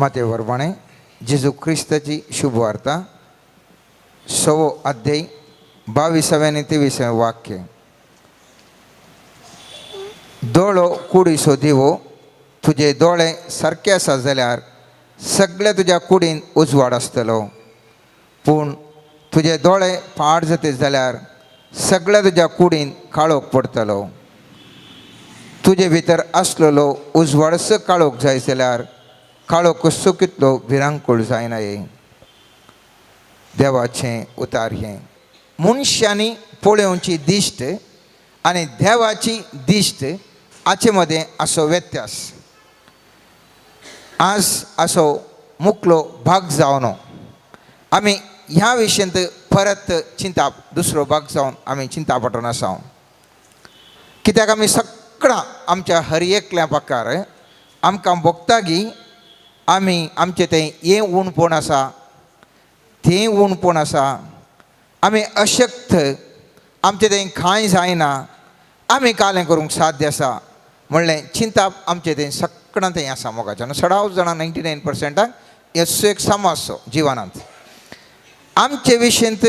माते प्रमाणे जेजू क्रिस्ताची शुभवार्ता सवो अध्याय 22वें आनी 23वें वाक्य. दोळो कुडीचो दिवो. तुजे दोळे सारके आसा जाल्यार सगळ्या तुज्या कुडीन उजवाड आसतलो, पूण तुजे दोळे पाड जाते जाल्यार सगळ्या तुज्या कुडीन काळोख पडटलो. तुजे भितर आसलेलो उजवाडसो काळोख जाय जाल्यार काळोख कसो कितलो भिरांकूळ जायना हे. देवाचें उतार हें. मनशांनी पळोवची दिश्ट आनी देवाची दिश्ट हाचे मदें असो व्यत्यास. आज असो मुकलो भाग जावन आमी ह्या विशयांत परत चिंता, दुसरो भाग जावन आमी चिंता पटोवन आसा. कित्याक आमी सगळां आमच्या हर एकल्या पाकार आमकां भोगता की आमी आमचें तें हें उणपण आसा, तें उणपण आसा, आमी अशक्त, आमचें तें कांय जायना, आमी कालें करूंक साध्य आसा म्हणलें चिंताप आमचें तें सगळां तें आसा. मोगाच्यान सडाव जाणां 99%आक येसो एक समज जिवनांत आमचे विशयंत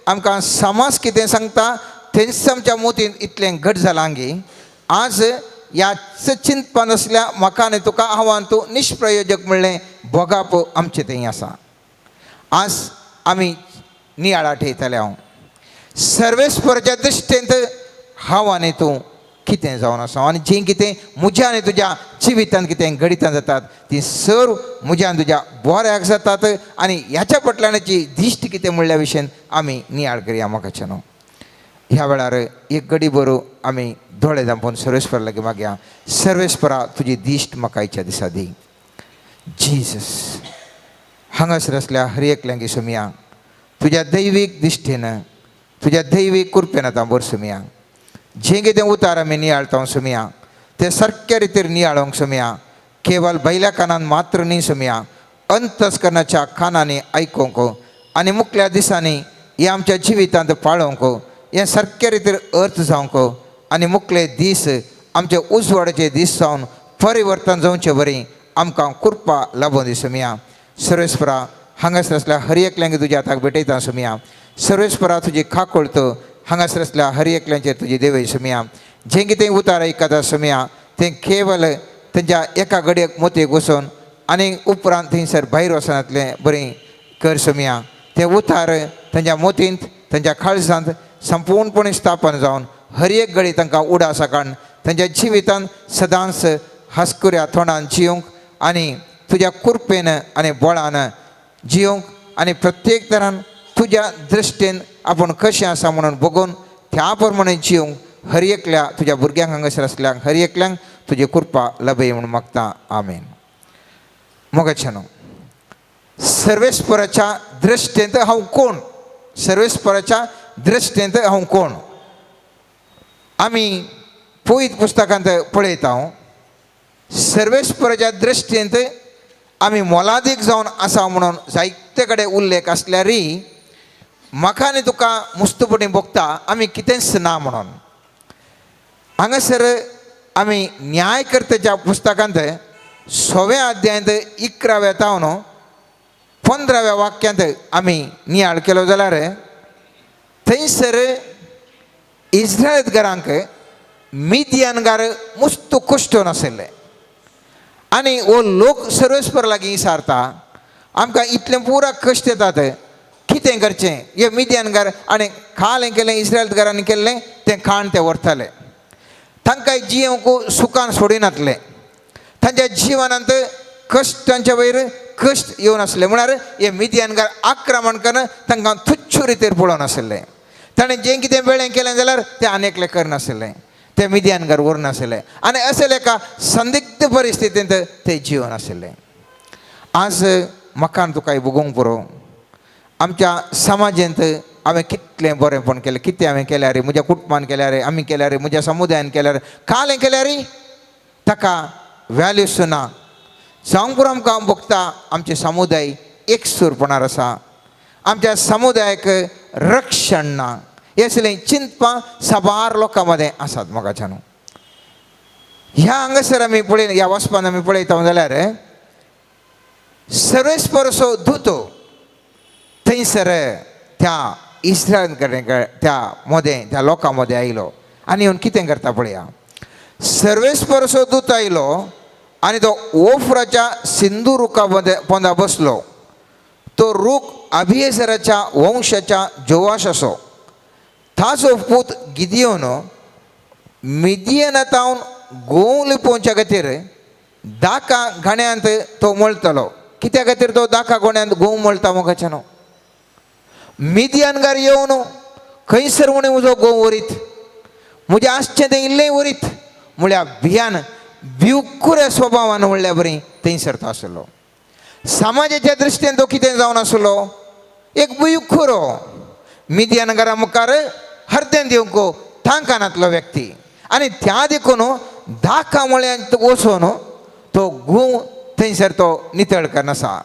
आमकां समाज कितें सांगता तेंच आमच्या मोतीन इतलें घट जालां की आज ह्याच चिंतपान आसल्या म्हाका आनी तुका हांव आनी तूं निष्प्रयोजक म्हणलें भोगाप आमचें थंय आसा. आज आमी नियाळा ठेयतले हांव सर्वेस्पराच्या दृश्टींत हांव आनी तूं कितें जावन आसा आनी जें कितें म्हज्या आनी तुज्या जिवितांत कितें घडितां जातात ती सर्व म्हज्या आनी तुज्या बऱ्याक जातात आनी ह्याच्या फाटल्यानाची दिश्ट कितें म्हणल्या विशयन आमी नियाळ करया. म्हाका न्हू ह्या वेळार एक घडी बरो आमी दोळे धांपून सर्वेस्परा लागीं मागया. सर्वेस्परा, तुजी दिश्ट म्हाका आयच्या दिसा दी. जीजस, हांगासर आसल्या हर एकल्यांक सुमया तुज्या दैवीक दिश्टीन, तुज्या दैवीक कृपेन आतां बर सुमया. जें कितें उतार आमी नियाळता सुमया तें सारक्या रितीर नियाळोंक सुमया. केवल भायल्या कानान मात्र न्ही सुमया, अंतस्करणाच्या कानांनी आयकोंक आनी मुखल्या दिसांनी हें आमच्या जिवितांत पाळोवंक, हें सारक्या रितीर अर्थ जावंक आनी मुखले दीस आमचे उजवाडाचे दीस जावन परिवर्तन जावचे बरी आमकां कृपा लाबोवन दी सुमया. सर्वेस्परा, हांगासर आसल्या हर एकल्यांक तुज्या हाताक भेटयता सुमया. सर्वेस्परा, तुजी खाकोळत हांगासर आसल्या हर एकल्यांचेर तुजी देवय सुमया. जें कितें उतार आयकता सुमया तें केवल तेंच्या एका घडयेक मोतयेक वचून आनी उपरांत थंयसर भायर वचनातलें बरें कर सुमया. ते उतार तेंच्या मोतींत, तेंच्या काळजांत संपूर्णपणे स्थापन जावन हर एक घडी तांकां उडास काडून तेंच्या जिवितांत सदांच हांसकुऱ्या तोंडान जिवंक आनी तुज्या कृपेन आनी बळान जिवंक आनी प्रत्येक तरान तुज्या दृश्टीन आपूण कशें आसा म्हणून बघून त्या प्रमाणे जिवंक हर एकल्या तुज्या भुरग्यांक हांगासर आसल्यांक हर एकल्यांक तुजी कृपा लभय म्हणून मागता. आमेन. मोगाच्या न्हू, सर्वेस्पराच्या दृश्टींत हांव कोण? सर्वेस्पराच्या दृश्टींत हांव कोण? आमी पवित्र पुस्तकांत पळयता हांव सर्वेस्पराच्या दृश्टींत आमी मोलादीक जावन आसा म्हणून जायते कडेन उल्लेख आसल्यारय म्हाका आनी तुका मुस्तपणी भोगता आमी कितेंच ना म्हणून. हांगासर आमी न्यायकर्त्याच्या पुस्तकांत 6व्या अध्यायांत 11व्या तावन 15व्या वाक्यांत आमी नियाळ केलो जाल्यार थंयसर इस्रायलकारांक मिदियानगार मुस्त कश्ट नाशिल्ले आनी हो लोक सर्वेस्पर लागीं विचारता, आमकां इतलें पुरा कश्ट येतात, कितें करचें? हे मिदियानगार आनी काल हें केलें, इस्रायलकारांनी केल्लें तें खाण ते व्हरताले, तांकां जियेवंक सुखान सोडिनातलें, तांच्या जिवनांत कश्टांच्या वयर कश्ट येवन आसले. म्हळ्यार हे मिदियानगार आक्रमण करून तांकां तुच्छ रितीर पळोवन आशिल्ले. ताणें जें कितें वेळें केलें जाल्यार तें आनी एकलें करनाशिल्लें, ते मिदियानगार व्हरनाशिल्ले आनी अशें एका संदिग्ध परिस्थितींत ते जिवन आशिल्ले. आज म्हाका आनी तुका भोगूंक पुरो. आमच्या समाजांत हांवें कितलें बरेंपण केलें, कितें हांवें केल्यार रे, म्हज्या कुटुंबान केल्यार रे, आमी केल्यार रे, म्हज्या समुदायान केल्यार रे, काल हें केल्यार रे, ताका व्हॅल्यूस ना. जावंक पुरो आमकां भोगता आमचें समुदाय एकसूरपणार आसा, आमच्या समुदायाक रक्षण ना, हे असलें चिंतपां साबार लोकां मदें आसात. मोगाच्यान ह्या हांगासर आमी पळय, ह्या वचपान आमी पळयता जाल्यार सर्वेस्परसो दूत थंयसर त्या इस्रायल कडेन त्या मदें त्या लोकां मदें आयलो आनी येवन कितें करता पळया. सर्वेस्परसो दूत आयलो आनी तो ओफराच्या सिंधू रुखा पोंदा बसलो. तो रूख अभियेसराच्या वंशाच्या जोवाश आसो. ताचो पूत गिदियोन मिदियनातावन गोंव लिपोवच्या खातीर दाका घाण्यांत तो मळटलो. कित्या खातीर तो दाका गोण्यांत गोंव मळटा मोगाच्यानो? मिदियानगार येवन खंयसर म्हणे म्हजो गोंव वरीत, म्हजें आसचें तें इल्लें वरीत म्हळ्यार भियान भिवकुऱ्या स्वभावान म्हणल्या बरी थंयसर तो आसलो. समाजाच्या दृश्टीन तो कितें जावन आसलो? एक भिवकुरो, मिदियानगारा मुखार हरदें दिवंक तांकानांतलो व्यक्ती. आनी त्या देखून दाका म्हळ्यांत वचून तो गोंव थंयसर तो नितळ करनासा.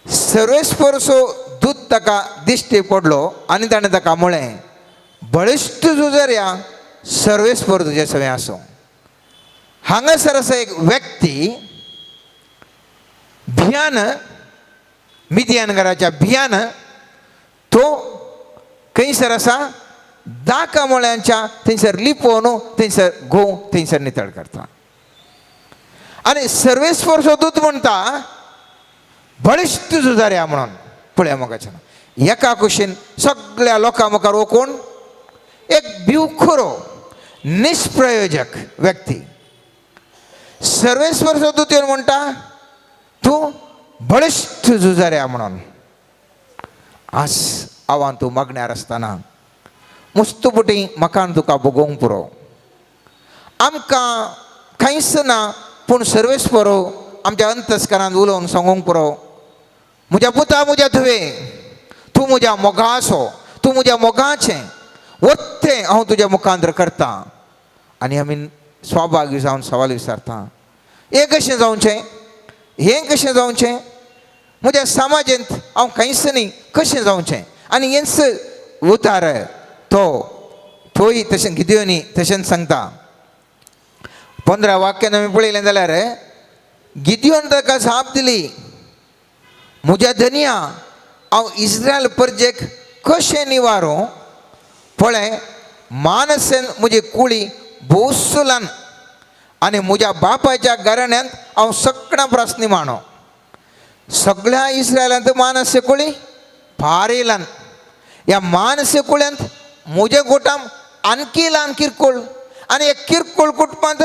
सर्वेस्परसो दूत ताका दिश्टी पडलो आनी ताणें ताका म्हळें, बळिश्ट झुजाऱ्या, सर्वेस्पर तुजे सवें आसूं. हांगासर आसा एक व्यक्ती भियान, मिदियानगराच्या भियान तो खंयसर आसा? दाका मोळ्यांच्या थंयसर लिपोवन थंयसर गोंव थंयसर नितळ करता. आनी सर्वेस्परसो दूत म्हणटा, बळिश्ट झुजाऱ्या म्हणून. पळया मोगाच्यान, एका कुशीन सगळ्या लोकां मुखार हो कोण? एक भिवखुरो निष्प्रयोजक व्यक्ती. सर्वेस्परसो दूत येवन म्हणटा, तूं बळिश्ट झुजाऱ्या म्हणून. आज आवान तूं मागण्यार आसतना मुस्तुपुटी म्हाका आनी तुका भोगोवंक पुरो. आमकां कांयच ना, पूण सर्वेस्परो आमच्या अंतस्करांत उलोवन सांगूंक पुरो, म्हज्या पुता, म्हज्या धुवे, तूं म्हज्या मोगाचो, तूं म्हज्या मोगाचें, वत्तें हांव तुज्या मुखांतर करता. आनी आमी स्वभागी जावन सवाल विचारता, हें कशें जावचें, हें कशें जावचें? म्हज्या समाजेंत हांव कांयच न्ही, कशें जावचें? आनी हेंच उतार तो थंय तशें गिदियोनी तशेंच सांगता. 15 वाक्यान आमी पळयलें जाल्यार गिदियोन ताका जाप दिली, म्हज्या धनया, हांव इस्रायल परजेक कशें निवारूं? पळय, मानसेन म्हजी कुळी भोवसो ल्हान आनी म्हज्या बापायच्या घराण्यांत हांव सगळ्यां परस निमाणो. सगळ्या इस्रायलांत मानस्य कुळी भारी ल्हान. ह्या मानस्य कुळ्यांत म्हज्या गोटाम आणखी ल्हान किरकोळ, आनी ह्या किरकोळ कुटुंबांत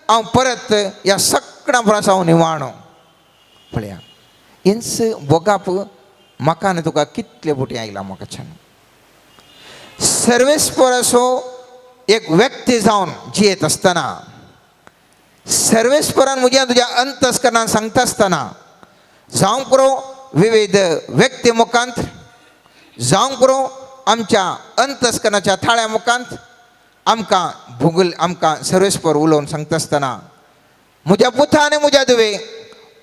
हांव परत ह्या सगळ्यां परस हांव निमाणो. पळया, हेंच भोगाप म्हाका आनी तुका कितले बोटी आयला म्हाका. सर्वेस्पराचो एक व्यक्ती जावन जियेत आसतना, सर्वेस्परान म्हज्या तुज्या अंतस्करणान सांगता आसतना, जावंक पुरो विविध व्यक्ती मुखांत, जावंक पुरो आमच्या अंतस्करणाच्या थाळ्या मुखांत, आमकां भुगल आमकां सर्वेस्पर उलोवन सांगता आसतना, म्हज्या पुता आनी म्हज्या धुवे,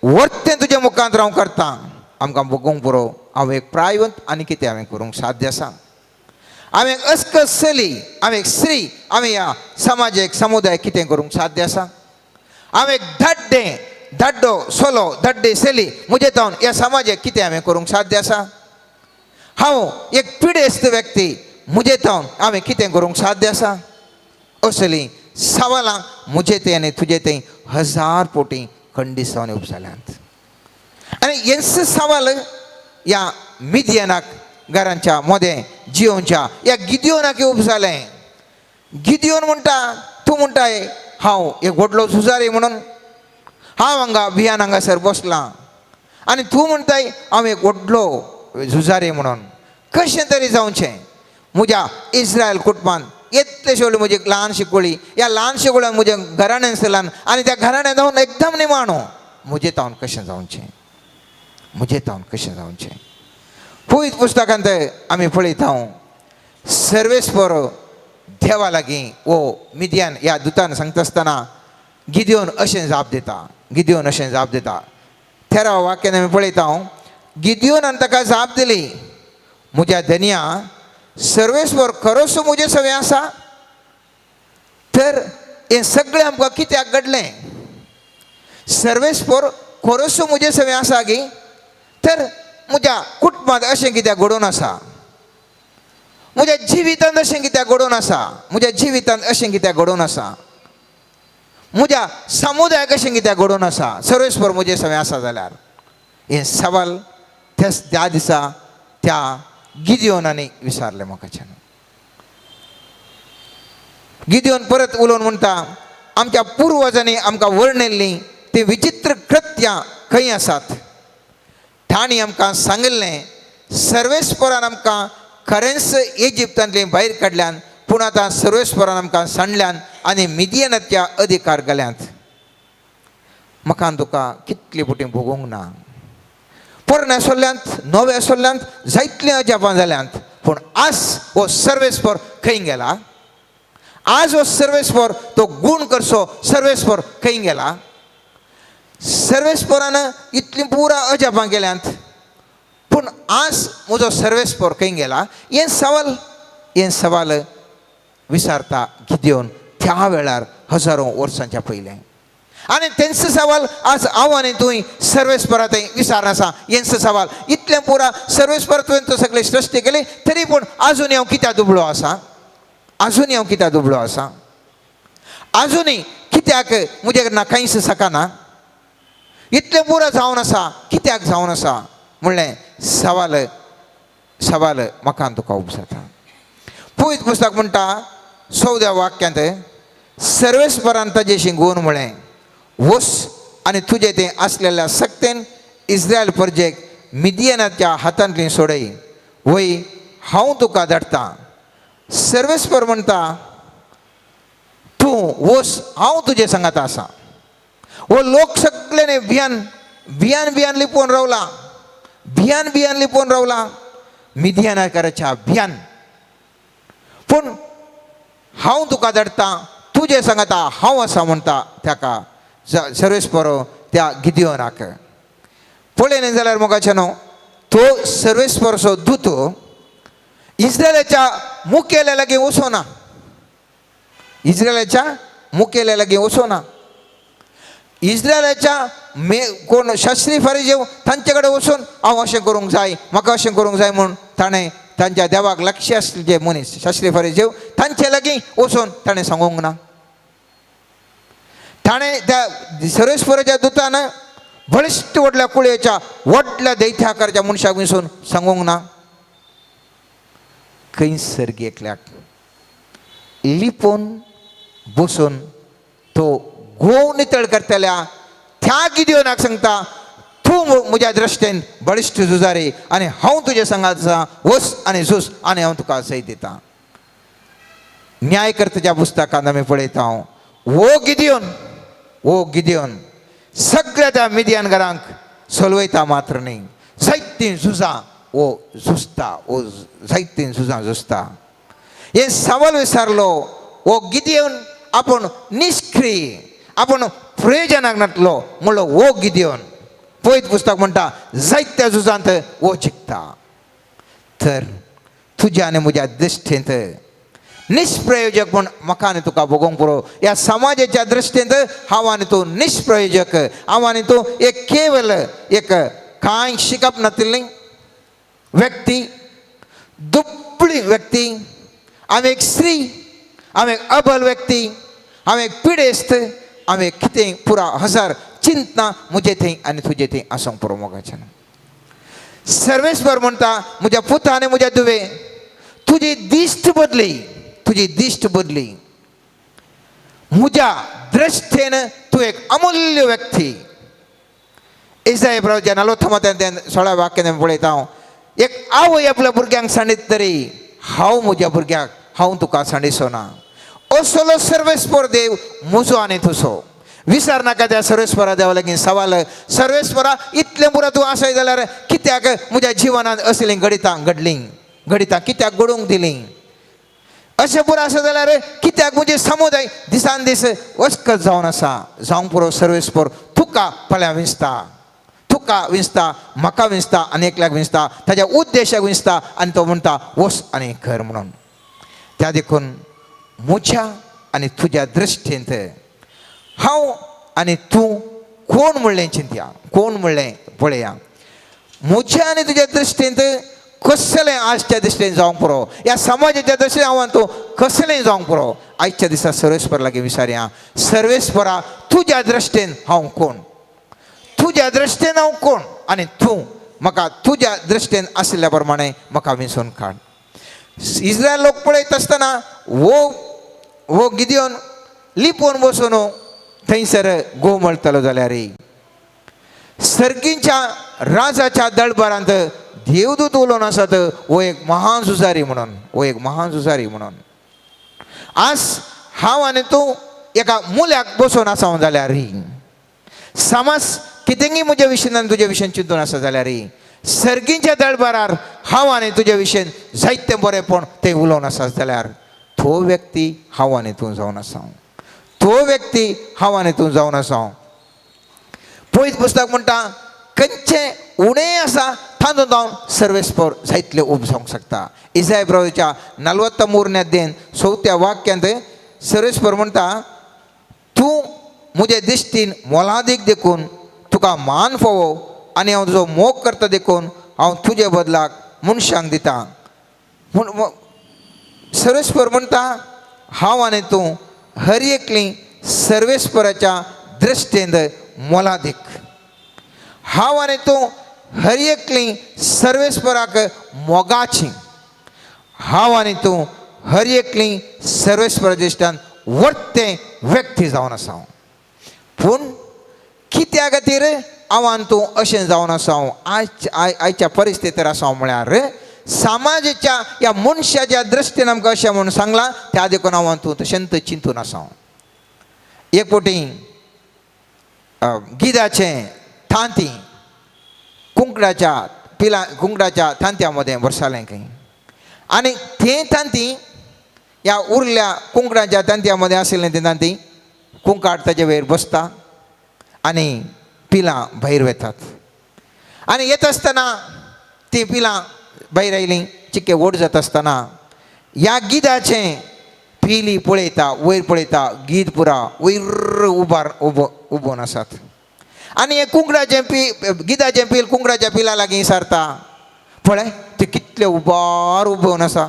वर्तें तुज्या मुखांत हांव करता, आमकां भोगूंक पुरो. हांव एक प्रायवंत आनी कितें हांवें करूंक साध्य आसा? हांवें एक अस्कस चली, हांवें एक स्त्री, हांवें ह्या समाजेक समुदाय कितें करूंक साध्य आसा? हांवें एक धाड्डें धाड्डो सोलो, धाड्डे चली, म्हजे जावन ह्या समाजाक कितें हांवें करूंक साध्य आसा? हांव एक पिडेस्त व्यक्ती, म्हजे जावन हांवें कितें करूंक साध्य आसा? असलीं सवालां म्हजे तें आनी तुजे तें हजार पोटी खंडीत जावन उपजाल्यांत. आनी हेंच सवाल ह्या मिदियनाक घरांच्या मदें जियोनच्या ह्या गिदियोनाक उपजालें. गिदियोन म्हणटा, तूं म्हणटाय हांव एक व्हडलो झुजारी म्हणून, हांव हांगा भियान हांगासर बसलां आनी तूं म्हणटाय हांव एक व्हडलो झुजारी म्हणून. कशें तरी जावचें, म्हज्या इस्रायल कुटुंबान येतले व्हडली म्हजी ल्हानशी कुळी, ह्या ल्हानशे कुळ्यान म्हज्या घराण्यान ल्हान आनी त्या घराण्यान जावन एकदम निमाणो, म्हजें तावन कशें जावचें, म्हजें तावन कशें जावचें? पवित्र पुस्तकांत आमी पळयता, सर्वेस्पर देवा लागीं ओ मिदियान ह्या दुतान सांगता आसतना गिदियोन अशें जाप दिता, गिदियोन अशें जाप दिता. 13 वाक्यान आमी पळयता, गिदियोनान ताका जाप दिली, म्हज्या धनया, सर्वेस्पर खरोसो म्हजें सवें आसा तर हें सगळें आमकां कित्याक घडलें? सर्वेस्पर खरोसो म्हजे सवें आसा गी तर म्हज्या कुटुंबांत अशें कित्याक घडोवन आसा, म्हज्या जिवितांत अशें कित्याक घडोवन आसा, म्हज्या जिवितांत अशें कित्याक घडोवन आसा, म्हज्या समुदायाक अशें कित्याक घडोवन आसा, सर्वेस्पर म्हजे सवें आसा जाल्यार. हें सवाल त्या दिसा त्या गिदियोनांनी विचारलें म्हाकाच्यान. गिदियोन परत उलोवन म्हणटा, आमच्या पुर्वजांनी आमकां वर्णिल्लीं तीं विचित्र कृत्यां खंय आसात? तांणी आमकां सांगिल्लें सर्वेस्परान आमकां खरेंच इजिप्तांतलें भायर काडल्यान, पूण आतां सर्वेस्परान आमकां सांडल्यान आनी मिदियनाच्या अधिकार घाल्यात. म्हाका तुका कितली फुटी भोगूंक ना, पोरण्या सोल्ल्यांत नव्या सोल्ल्यांत जायतलीं अजापां जाल्यांत, पूण आज हो सर्वेस्पर खंय गेला? आज हो सर्वेस्पर तो गूण करचो सर्वेस्पर खंय गेला? सर्वेस्परान इतलीं पुरा अजापां केल्यांत, पूण आज म्हजो सर्वेस्पर खंय गेला? हें सवाल, हें सवाल विचारता गिदियोन त्या वेळार हजारो वर्सांच्या पयलें. आनी तेंचो सवाल आज हांव आनी तूं सर्वेस्परा थंय विचार आसा. हेंचो सवाल इतलें पुरा सर्वेस्पर तुवें तो सगळें सृश्टी केली, तरी पूण आजून हांव कित्याक दुबळो आसा? आजून हांव कित्याक दुबळो आसा? आजुनूय कित्याक म्हजे कडना कांयच सकाना? इतलें पुरो जावन आसा, कित्याक जावन आसा म्हणलें सवाल, सवाल म्हाका तुका उपजाता. पवित्र पुस्तक म्हणटा 14 वाक्यांत, सर्वेस्परान ताजें शिंगोवन म्हळें, वस आनी तुजें तें आसलेल्या सक्तेन इस्रायल परजेक मिदियनाच्या हातांतली सोडय, वय हांव तुका धाडटा. सर्वेस्पर म्हणटा तूं वस, हांव तुजे सांगात आसा. हो लोक सगळे भियान भियान भियान लिपोवन रावला, भियान भियान लिपोवन रावला मिदियनाकाराच्या भियान, पूण हांव तुका धाडटा, तुजें सांगाता हांव आसा म्हणटा ताका सर्वेस्पर त्या गिदियोनाक. पळयलें जाल्यार मोगाचें न्हू, तो सर्वेस्परचो दूत इस्रायलाच्या मुखेल्या लागीं वचोना, इस्रायलाच्या मुखेल्या लागीं वचोना, इस्रायलाच्या मे कोण शास्त्री फारीजेव तांचे कडेन वचून हांव अशें करूंक जाय, म्हाका अशें करूंक जाय म्हूण ताणें तांच्या देवाक लक्ष आसले जे मनीस शास्त्री फारीजेव तांचे लागीं वचून ताणें सांगूंक ना. ताणें त्या सर्वेस्पराच्या दुतान बळिश्ट व्हडल्या कुळयेच्या व्हडल्या दैत्याकाराच्या मनशाक विसून सांगूंक ना. खंय सर्गी एकल्याक लिपोवन बसून तो गोव नितळ करतल्या त्या गिदियोनाक सांगता, तूं म्हज्या दृश्टेन बळिश्ट झुजारी आनी हांव तुजे सांगात आसा, वच आनी झूज आनी हांव तुका सय दिता. न्यायकर्त्याच्या पुस्तकांत आमी पळयता, हो गिदियोन, हो गिदियोन सगळ्या त्या मिदियानगरांक सोलवयता मात्र न्ही, जायतीं झुजां हो झुजता, हो जायतीं झुजां झुजता. हे सवाल विचारलो, हो गिदियोन आपूण निश्क्रिय, आपूण प्रयोजनाक नातलो म्हणलो हो गिदियोन. पयत पुस्तक म्हणटा जायत्या झुजांत हो जिखता. तर तुज्या आनी म्हज्या दृश्टींत निष्प्रयोजक म्हूण म्हाका आनी तुका भोगोवंक पुरो. ह्या समाजाच्या दृश्टींत हांव आनी तूं निष्प्रयोजक, हांव आनी तूं एक केवल एक कांय शिकप नातिल्ली व्यक्ती, दुबळी व्यक्ती, हांव एक स्त्री, हांव एक अबल व्यक्ती, हांव एक पिडेस्त, हांव एक कितें पुरा हजार चिंतना म्हजे थंय आनी तुजे थंय आसूंक पुरो. मोगाच्यान सर्वेस्पर म्हणटा, म्हज्या पुता आनी म्हज्या दुवे, तुजी दिश्ट बदली, तुजी दिश्ट बदली, म्हज्या दृश्टेन तूं एक अमूल्य व्यक्ती. इसाय प्रवचन नलवत्तमत्यान 16 वाक्यान पळयता हांव, एक आवय आपल्या भुरग्यांक सांडीत तरी हांव म्हज्या भुरग्याक हांव तुका सांडिसो ना. असलो सर्वेस्पर देव म्हजो आनी तुजो. विचार नाका त्या सर्वेस्परा देवा लागीं सवाल, सर्वेस्परा इतलें पुरो तूं आसय जाल्यार कित्याक म्हज्या जिवनांत असलीं घडितां घडलीं, घडितां कित्याक घडूंक दिलीं? अशें पुरो आसा जाल्यार कित्याक म्हजें समुदाय दिसान दीस वस्कत जावन आसा? जावंक पुरो सर्वेस्पर तुका फाल्यां विंचता, तुका विंचता, म्हाका विंचता आनी एकल्याक विंचता, ताज्या उद्देशाक विंचता आनी तो म्हणटा वच आनी कर म्हणून. त्या देखून म्हज्या आनी तुज्या दृश्टींत हांव आनी तूं कोण म्हणलें चिंतया, कोण म्हणलें पळया. म्हज्या आनी तुज्या दृश्टींत कसलें आजच्या दृश्टीन जावंक पुरो, ह्या समाजाच्या दृश्टीन हांव तूं कसलें जावंक पुरो. आयच्या दिसा सर्वेस्पर लागीं विचारया, सर्वेस्परा तुज्या दृश्टीन हांव कोण, तुज्या दृश्टीन हांव कोण, आनी तूं म्हाका तुज्या दृश्टीन आशिल्ल्या प्रमाणे म्हाका विंचून काड. इस्रायल लोक पळयत आसतना वो वो गिदियोन लिपोवन बसून थंयसर गो मळटलो जाल्यार सर्गींच्या राजाच्या दळबारांत देवदूत उलोवन आसात, हो एक महान झुजारी म्हणून, हो एक महान झुजारी म्हणून. आज हांव आनी तूं एका मुल्याक बसोवन आसा जाल्यार समाज कितेंगी म्हज्या विशयन आनी तुज्या विशयन चिंतून आसा जाल्यार सर्गींच्या दळबारार हांव आनी तुज्या विशयन जायतें बरेंपण तें उलोवन आसा जाल्यार तो व्यक्ती हांव आनी तूं जावन आसा, तो व्यक्ती हांव आनी तूं जावन आसा. पयत पुस्तक म्हणटा खंयचें उणें आसा तातूंत हांव सर्वेस्पर जायतले उब जावंक शकता. इसाय प्रभूच्या 43 अध्यायन 4 वाक्यांत सर्वेस्पर म्हणटा, तूं म्हजे दिश्टीन मोलादीक देखून तुका मान फावो आनी हांव तुजो मोग करता देखून हांव तुजे बदलाक मनशांक दिता. म्हूण सर्वेस्पर म्हणटा हांव आनी तूं हर एकली सर्वेस्पराच्या दृश्टीन मोलादीक. हांव आनी तूं हर एकली सर्वेस्पराक मोगाची. हांव आनी तूं हर एकली सर्वेस्परा दृश्टान वर्तें व्यक्ती जावन आसा. पूण कित्या खातीर हांव आनी तूं अशें जावन आसा आयज आयच्या परिस्थितीर आसा म्हळ्यार समाजाच्या ह्या मनशाच्या दृश्टीन आमकां अशें म्हणून सांगलां, त्या देखून हांव आनी तूं तशेंच चिंतून आसा. एक फावटी गिदाचें तांती कुंकडाच्या पिला कुंकडाच्या तांत्या मदें भरसालें खंय, आनी तें तांती ह्या उरल्या कुंकडाच्या तांत्या मदें आशिल्लें तें तांती कुंकाट ताजे वयर बसता आनी पिलां भायर वेतात. आनी येता आसतना तीं पिलां भायर आयलीं, चिक्के व्हड जाता आसतना ह्या गिदाचें पिली पळयता, वयर पळयता, गीद पुरा वयर उबार उबो उबोवन आसात. आनी हें कुंकडाचें पी गिदाचें पील कुंकडाच्या पिला लागीं सारता, पळय ते कितले उबार उबोवन आसा.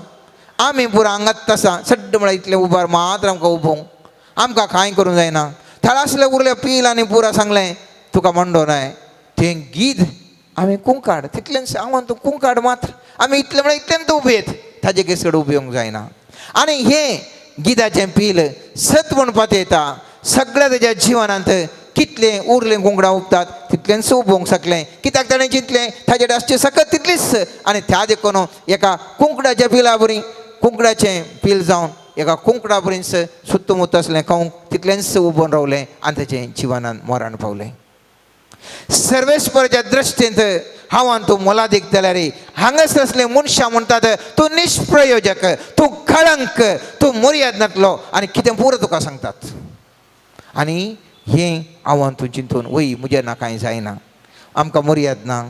आमी पुरा हांगाच आसा सड्ड म्हळ्यार इतले उबार मात्र आमकां उबोवंक, आमकां कांय करूंक जायना. थळासले उरले पील आनी पुरा सांगलें तुका म्हणडो नाय तें गीद आमी कुंकाड तितलेंच हांव तूं कुंकाड मात्र आमी इतलें म्हळ्यार इतल्यान तूं उबयत ताजे केसकड उबे येवंक जायना. आनी हें गिदाचें पील सत म्हणपाक येता सगळ्या ताज्या जिवनांत कितलें उरलें कुंकडां उबतात तितलेंच उबोवंक शकलें, कित्याक ताणें चिंतलें ताजे आसचें सकत तितलीच. आनी त्या देखून एका कुंकडाच्या पिला बरी कुंकडाचें पील जावन एका कुंकडा बरीच सुत्तमुत्त आसलें खावंक तितलेंच उबोवन रावलें आनी ताचें जिवनान मरण पावलें. सर्वेस्पराच्या दृश्टींत हांव आनी तूं मोलादीक जाल्यार हांगासर आसले मनशां म्हणटात तूं निष्प्रयोजक, तूं कळंक, तूं मर्याद नातलो आनी कितें पुरो तुका सांगतात. आनी हें हांव आनी तूं चिंतून वय म्हजें ना कांय जायना, आमकां मर्याद ना,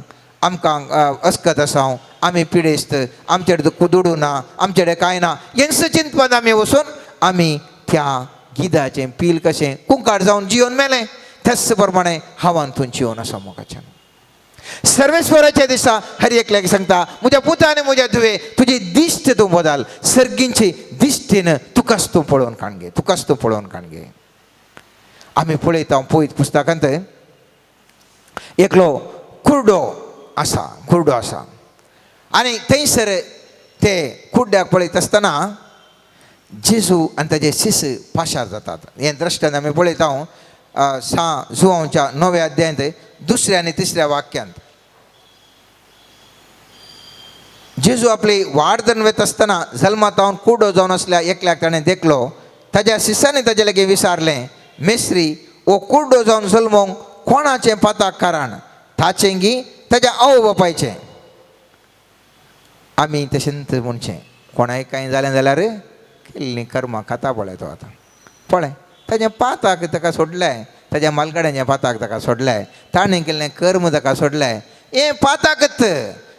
आमकां अस्कत आसा, आमी पिडेस्त, आमचे कडेन दुडू ना, आमचे कडेन कांय ना, हेंच चिंतपाक आमी वचून आमी त्या गिदाचें पील कशें कुंकाड जावन जियोन मेलें त्याच प्रमाणे हांव आनी तूं जियोन आसा मोगाच्यान. सर्वेस्वराच्या दिसा हर एकल्याक सांगता म्हज्या पुता आनी म्हज्या धुवे तुजी दिश्ट तूं बदल, सर्गींची दिश्टीन तुकाच तूं पळोवन काणगे, तुकाच तूं पळोवन काणगे. आमी पळयता पळयत पुस्तकांत एकलो कुर्डो आसा, कुर्डो आसा आनी थंयसर ते कुड्ड्याक पळयत आसतना जेजू आनी ताजे शिस पाशार जातात. हें दृश्टान आमी पळयता सा जुवांच्या 9व्या अध्यायांत 2ऱ्या आनी 3ऱ्या वाक्यांत. जेजू आपली वाड धरून वता आसतना जल्मातावन कुडो जावन आसल्या एकल्याक ताणें देखलो, ताज्या शिसांनी ताजे लागीं विचारलें, मेस्त्री हो कुड्डो जावन जल्मोंक कोणाचें पाताक कारण, ताचें गी ताज्या आवय बापायचें? आमी तशेंच म्हणचें कोणाय कांय जालें जाल्यार केल्लीं कर्मां खाता पळय तो आतां पळय ताजें पाताक ताका सोडलें, ताज्या मालगाड्यांच्या पाताक ताका सोडलें, ताणें केल्लें कर्म ताका सोडलें, हें पाताकच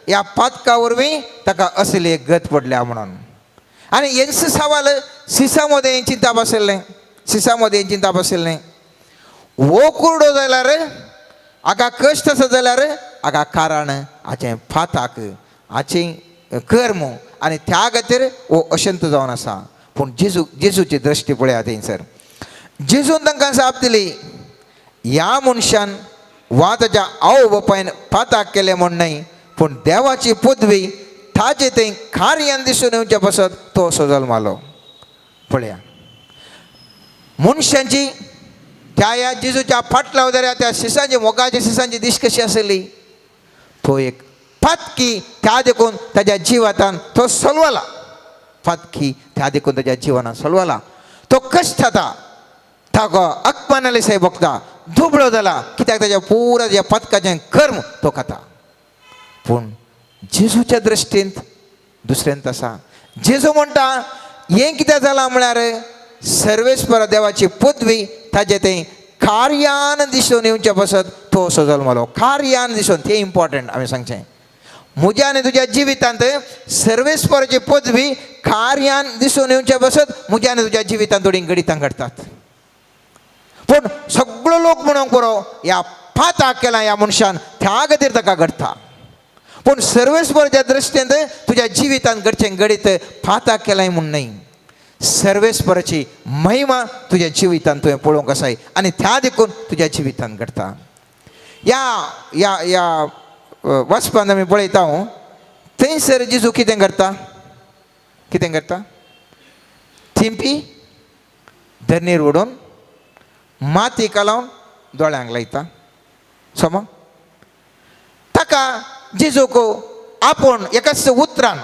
ह्या पातका वरवीं ताका असली एक गत पडल्या म्हणून. आनी हेंच सवाल सिसा मदें चिंता बसलें, सिसा मदें चिंता बसलें, हो कुर्डो जाल्यार हाका कश्ट आसा जाल्यार हाका कारण हाचें फाताक हाचें कर्म आनी त्या खातीर हो अशंत जावन आसा. पूण जेजू जेजूची दृश्टी पळया थंयसर जेजून तांकां जाप दिली, ह्या मनशान वा ताच्या आवय बापायन पाताक केलें म्हूण न्हय, पूण देवाची पदवी ताजे थंय कार्यान दिसून येवचे पासत तो असो जल्मालो. पळया मनशांची त्या ह्या जेजूच्या फाटल्या जाल्यार त्या शिसांची मोगाच्या शिसांची दिश कशी आसली, तो एक पातकी त्या देखून ताज्या जिवातान तो सलवला, पातकी त्या देखून ताज्या जिवनान सलवला. तो कश्ट जाता, ताका अकमानाले साहेब बघता दुबळो जाला, कित्याक ताज्या पुरा त्या पातकाचें कर्म तो खाता. पूण जेजूच्या दृश्टींत दुसऱ्यांत आसा. जेजू म्हणटा हें कितें जालां म्हळ्यार सर्वेस्पर देवाची पदवी ताजें तें कार्यान दिसून येवचे पासत तो असो जल्मलो. कार्यान दिसून तें इम्पॉर्टंट. आमी सांगचें म्हज्या आनी तुज्या जिवितांत सर्वेस्पराची पदवी कार्यान दिसून येवचे पासत म्हज्या आनी तुज्या जिवितांत थोडीं घडितां घडटात. पूण सगळो लोक म्हणूंक पुरो ह्या पाताक केला ह्या मनशान, त्या खातीर ताका घडटा. पूण सर्वेस्पराच्या दृश्टींत तुज्या जिवितांत घडचें घडीत पाताक केलां म्हूण न्हय, सर्वेस्पराची महिमा तुज्या जिवितांत तुवें पळोवंक आसाय आनी त्या देखून तुज्या जिवितांत घडटा. ह्या ह्या ह्या वाचपान आमी पळयता थंयसर जेजू कितें करता, कितें करता, थिंपी धरणीर उडोवन माती कालोवन दोळ्यांक लायता. समज ताका जेजूक आपूण एकाच उतरान,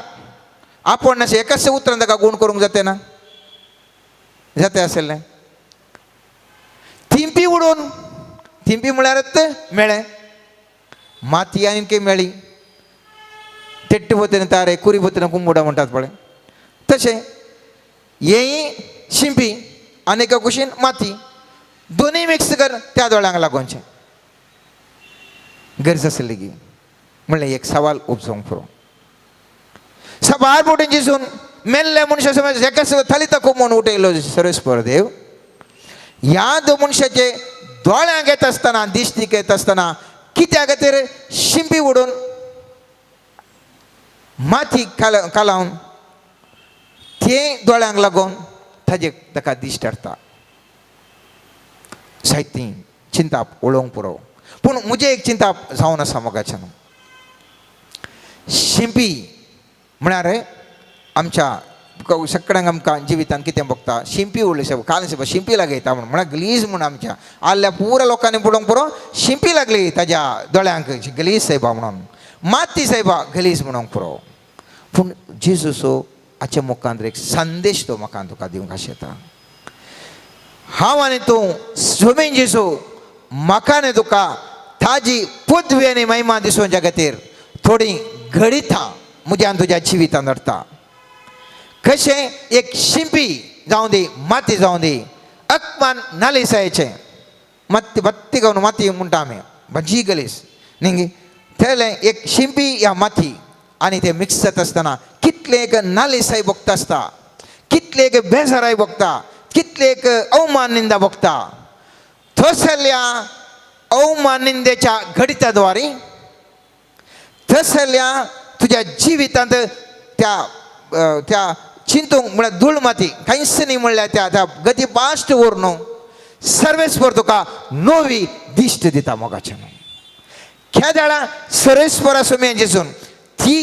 आपूण अशें एकाच उतरान ताका गूण करूंक जाता ना, जाता आसलें. थिंपी उडोवन, थिंपी म्हळ्यारच मेळ्ळें, माती आनी कितें मेळ्ळी, तेट्ट बोतीन तारे कुरी बोतीन कुंबुडा म्हणटात पळय तशें हेंय शिंपी आनी एका कुशीन माती दोनूय मिक्स कर त्या दोळ्यांक लागोवचें गरज आसली की म्हणलें एक सवाल उपजोवंक पुरो. सबार बोटीन जिसून मेल्ल्या मनशा समज एका थलिता म्हूण उठयलो सर्वेस्पर देव. ह्या दोन मनशाचे दोळ्यांक येता आसतना दिश्टीक येता आसतना कित्या खातीर शिंपी उडोवन माती कालावन ते दोळ्यांक लागून ताजे ताका दिश्ट हाडटा. साहित्य चिंताप उलोवंक पुरो. पूण म्हजें एक चिंताप जावन आसा मोगाच्यान. शिंपी म्हळ्यार आमच्या सगळ्यांक आमकां जिवितान कितें बघता शिंपी उडली साहेब काल साहेब शिंपी लागयता म्हूण म्हळ्यार गलीज म्हूण आमच्या आल्ल्या पुरा लोकांनी पळोवंक पुरो शिंपी लागली ताज्या दोळ्यांक गलीज साहेबा म्हणून, माती साहेबा गलीज म्हणूंक पुरो. पूण जेजूचो हाच्या मुखांत एक संदेश तो म्हाका तुका दिवंक आशेता. हांव आनी तूं सोमीन जेजू म्हाका आनी तुका ताजी पदवी आनी महिमा दिसोवच्या खातीर थोडी घडितां म्हज्या आनी तुज्या जिवितांत हाडटा. कशें एक शिंपी जावं दी माती जावं दी अकमान नालिसायचें माती बत्ती गावन माती म्हणटा आमी भाजी गलीस न्ही तेलें एक शिंपी या माती आनी ते मिक्स जाता आसतना कितलें एक नालिसाय भोगता आसता, कितलें एक बेजाराय भोगता, कितलें एक अवमान निंदा भोगता. थंयसरल्या अवमान निंदेच्या घडिता द्वारे थंयसरल्या तुज्या जिवितांत त्या त्या चिंतूंक म्हळ्यार धूळ माती कांयच न्ही म्हणल्यार त्या त्या गती पाश्ट व्हर न्हू सर्वेस्पर तुका नवी दिश्ट दिता मोगाचें. खेदाळा सर्वेस्परा सुमे जेजून ती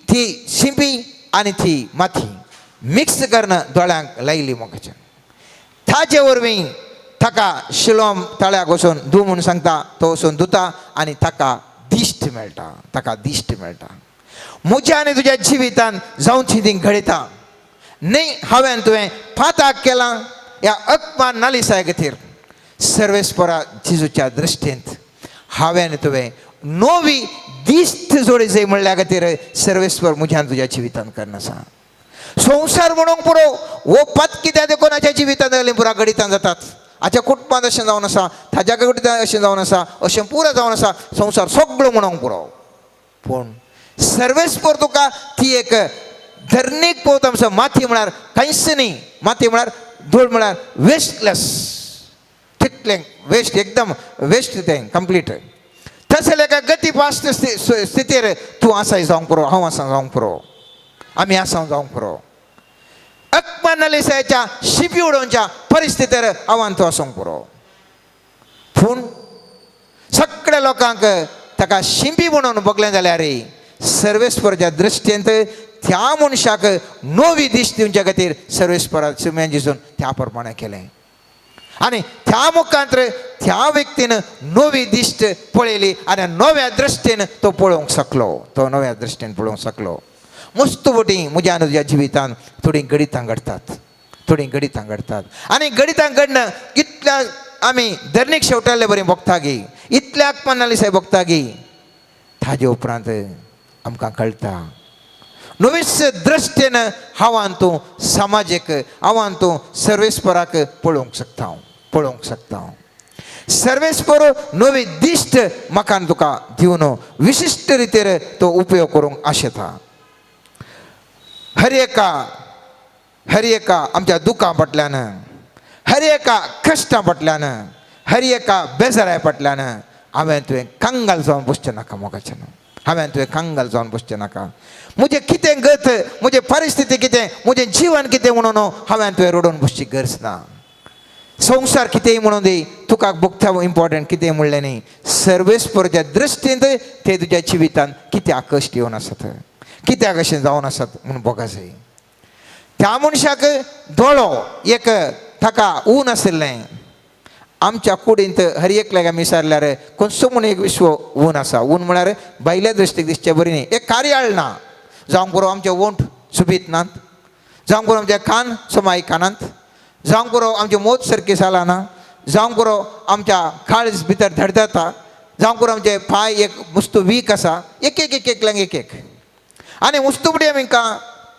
ती शिंपी आनी ती माती मिक्स करून दोळ्यांक लायली मोगाचें. ताजे वरवीं ताका शिलोम तळ्याक वचून धू म्हूण सांगता, तो वचून धुता आनी ताका दिश्ट मेळटा, ताका दिश्ट मेळटा. म्हज्या आनी तुज्या जिवितान जावची ती घडयता न्ही हांवें तुवें पाताक केलां ह्या अकमान नालिसाय खातीर सर्वेस्परा जेजूच्या दृश्टींत हांवें तुवें नवी दिश्ट जोडी जाय म्हणल्या खातीर सर्वेस्पर म्हज्यान तुज्या जिवितान करना. संवसार म्हणूंक पुरो हो पत कित्याक देखून हाच्या जिवितांत जालें पुरा घडितां जातात. हाच्या कुटुंबांत अशें जावन आसा, ताज्या कुटुंबांत अशें जावन आसा, अशें पुरो जावन आसा संवसार सगळो म्हणूंक पुरो. पूण सर्वेस्पर तुका ती एक धरणीक पोवता आमचो माती म्हळ्यार कांयच न्ही, माती म्हळ्यार धूळ म्हळ्यार वेस्टलेस, तितलें वेस्ट एकदम वेस्ट तें कंप्लीट. तसले एका गतीपास्ट स्थितीर तूं आसाय जावंक पुरो, हांव आसा जावंक पुरो, आमी आसा जावंक पुरो. अकमनलिसाच्या शिपी उडोवच्या परिस्थितीर हांव तूं आसूंक पुरो. पूण सगळ्या लोकांक ताका शिंपी म्हणून बगलें जाल्यार सर्वेस्पराच्या दृश्टींत त्या मनशाक नवी दीस दिवच्या खातीर सर्वेस्परा सुम्यान जेजून त्या प्रमाणे केलें आनी त्या मुखांत त्या व्यक्तीन नवी दिश्ट पळयली आनी नव्या दृश्टीन तो पळोवंक शकलो, तो नव्या दृश्टीन पळोवंक शकलो. मस्त बोटी म्हज्या आनी तुज्या जिवितान थोडीं गणितां घडटात, थोडीं गणितां घडटात आनी गणितां घडणं इतल्या आमी धरणीक शेवटाल्ले बरी भोगता गी, इतल्याक पन्नाली साहेब भोगता गी. ताजे उपरांत आमकां कळटा नवीच दृश्टीन हांव तूं समाजीक, हांव तूं सर्वेस्पराक पळोवंक शकता, हांव पळोवंक शकता. हांव सर्वेस्पर नवी दिश्ट म्हाका आनी तुका दिवन विशिश्ट रितीर तो उपयोग करूंक आशेता. हर एका, हर एका आमच्या दुखां फाटल्यान, हर एका कश्टां फाटल्यान, हर एका बेजाराय फाटल्यान हांवें तुवें कंगाल जावन बसचें नाका मोगाचें न्हू, हांवें तुवें कंगाल जावन बसचें नाका. म्हजें कितें गत, म्हजें परिस्थिती कितें, म्हजें जिवन कितें म्हणून हांवें तुवें रडून बसची गरज ना. संवसार कितेंय म्हणून दी, तुका भोगता इम्पॉर्टंट कितें म्हणलें न्ही. सर्वेस्परच्या दृश्टींत ते तुज्या जिवितान कित्याक कश्ट येवन आसत, कित्याक अशें जावन आसत म्हूण भोगा जाय. त्या मनशाक दोळो एक ताका ऊन आशिल्लें. आमच्या कुडींत हर एकल्याक आमी विचारल्यार खंयचो म्हूण एक विश्व ऊन आसा. ऊन म्हळ्यार भायल्या दृश्टीक दिसचे बरी न्ही, एक कार्याळ ना. जावंक पुरो आमचे ओंठ सुबीत नात, जावंक पुरो आमचे कान समाय कानांत, जावंक पुरो आमचे मोत सारकी जालां ना, जावंक पुरो आमच्या काळज भितर धडधडता, जावंक पुरो आमचे पांय एक मुस्तू वीक आसा. एक एक एक एकल्यांक एक एक आनी मुस्तुपडी आमकां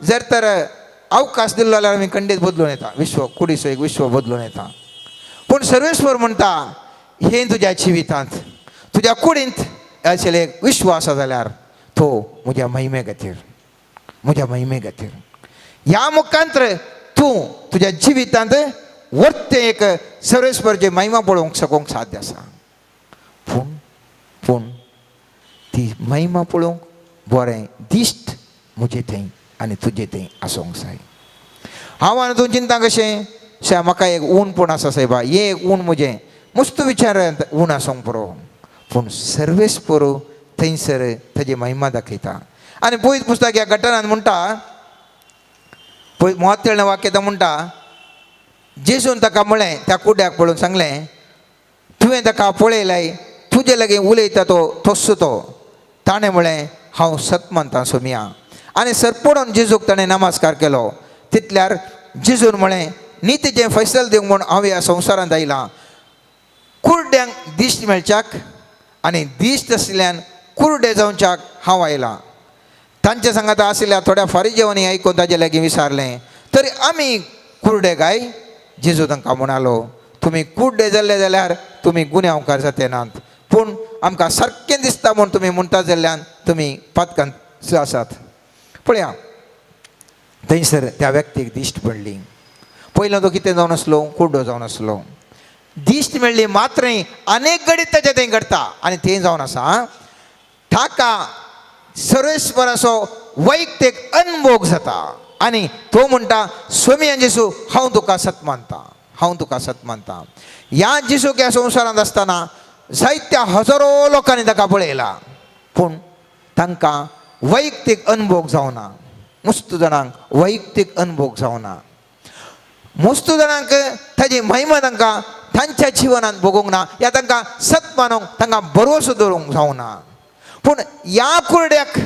जर तर अवकाश दिल्लो जाल्यार आमी खंडीत बदलून येता, विश्व कुडीचो एक विश्व बदलून येता. पूण सर्वेस्वर म्हणटा हें तुज्या जिवितांत तुज्या कुडींत अशें एक विश्व आसा जाल्यार तो म्हज्या महिमे खातीर, म्हज्या महिमे खातीर. ह्या मुखांत्र तूं तुज्या जिवितांत वर्तें एक सर्वेस्वरची महिमा पळोवंक शकूंक साध्य आसा. पूण पूण ती महिमा पळोवंक बरें दिश्ट म्हजे थंय आनी तुजे थंय आसूंक जाय. हांव आनी तूं चिंता कशें सायब म्हाका एक ऊन पूण आसा सायबा, हें एक ऊन म्हजें मस्त विचार ऊन आसूंक पुरो. पूण सर्वेस्पर थंयसर ताजी महिमा दाखयता. आनी पयत पुस्तक ह्या गटनान म्हणटा, पळय म्हत्व वाक्य तो म्हणटा, जेजून ताका म्हळें त्या कुड्याक पळोवन सांगलें, तुवें ताका पळयलाय, तुजे लागीं उलयता तो तस्सो तो. ताणें म्हळें हांव सत मानता सोमिया. आनी सरपडून जेजूक ताणें नमस्कार केलो. तितल्यार जेजून म्हळें, नितीचें फैसल दिवंक म्हूण हांव ह्या संवसारांत आयलां, कुरड्यांक दिश्ट मेळच्याक आनी दिश्ट आशिल्ल्यान कुरडे जावच्याक हांव आयलां. तांचे सांगाता आशिल्ल्या थोड्या फारीजेवांनी आयकून ताजे लागीं विचारलें, तरी आमी कुरडे काय? जेजू तांकां म्हणालो, तुमी कुरडे जाल्ले जाल्यार तुमी गुन्यांवकार जाते नात, पूण आमकां सारकें दिसता म्हूण तुमी म्हणटा जाल्ल्यान तुमी पातकांत आसात. पळया थंयसर त्या व्यक्तीक दिश्ट पडली. पयलो तो कितें जावन आसलो, कुड्डो जावन आसलो. दिश्ट मेळ्ळी मात्र अनेक घडीत ताचें थंय घडटा आनी तें जावन आसा ताका सर्वेस्पराचो वैयक्तीक अनभोग जाता आनी तो म्हणटा, स्वामी जेजू हांव तुका सत मानता, हांव तुका सत मानता. ह्या जेजूक ह्या संवसारांत आसतना जायत्या हजारो लोकांनी ताका पळयला, पूण तांकां वैयक्तीक अनभोग जावना. मस्त जाणांक वैयक्तीक अनभोग जावना, मस्त जाणांक ताजी महिमा तांकां तांच्या जिवनांत भोगूंक ना, या तांकां सत मानूंक तांकां भरवसो दवरूंक जावना. पूण ह्या कुरड्याक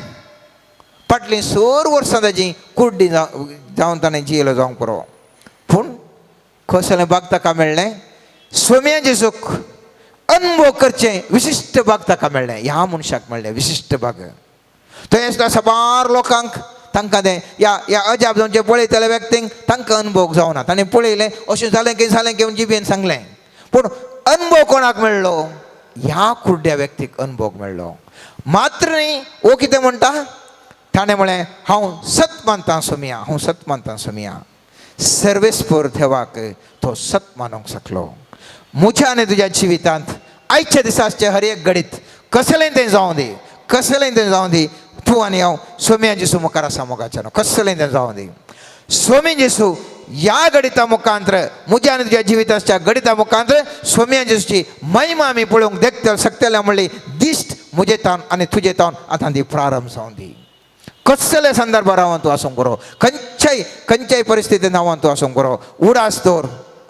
फाटलीं 100 वर्सां ताजी कुड्डी जावन ताणें जियेलो जावंक पुरो. पूण कसलें भाग ताका मेळ्ळें, सोम्या जेजूक अनुभव करचें विशिश्ट भाग ताका मेळ्ळें, ह्या मनशाक मेळ्ळें विशिश्ट भाग. थंय आसता साबार लोकांक तांकां तें ह्या ह्या अजाप जावचें पळयतल्या व्यक्तींक तांकां अनुभव जावना. ताणें पळयलें अशें जालें की जालें की जिबेन सांगलें, पूण अनुभव कोणाक मेळ्ळो, ह्या कुड्ड्या व्यक्तीक अनुभव मेळ्ळो. मात्र न्ही, हो कितें म्हणटा, ताणें म्हळें हांव सत मानता सोमिया, हांव सत मानता सोमिया. सर्वेस्पर देवाक तो सत मानूंक शकलो. म्हज्या आनी तुज्या जिवितांत आयच्या दिसा आसचें हर एक घडीत कसलें तें जावं दी, कसलें तें जावं दी, तूं आनी हांव सोम्या जेसू मुखार आसा मोगाच्यान, कसलें तें जावं दी. सोमी जेसू ह्या गणिता मुखांत्र, म्हज्या आनी तुज्या जिविताच्या गणिता मुखांत्र सोम्या जेसूची महिमा आमी पळोवंक देखतले शकतले म्हणली दिश्ट म्हजे तावन आनी तुजे तावन आतां ती प्रारंभ जावं दी. कसले संदर्भार हांव तूं आसूंक बरो, खंयच्याय खंयच्याय परिस्थितीन हांव तूं आसूंक बरो, उडास दवर,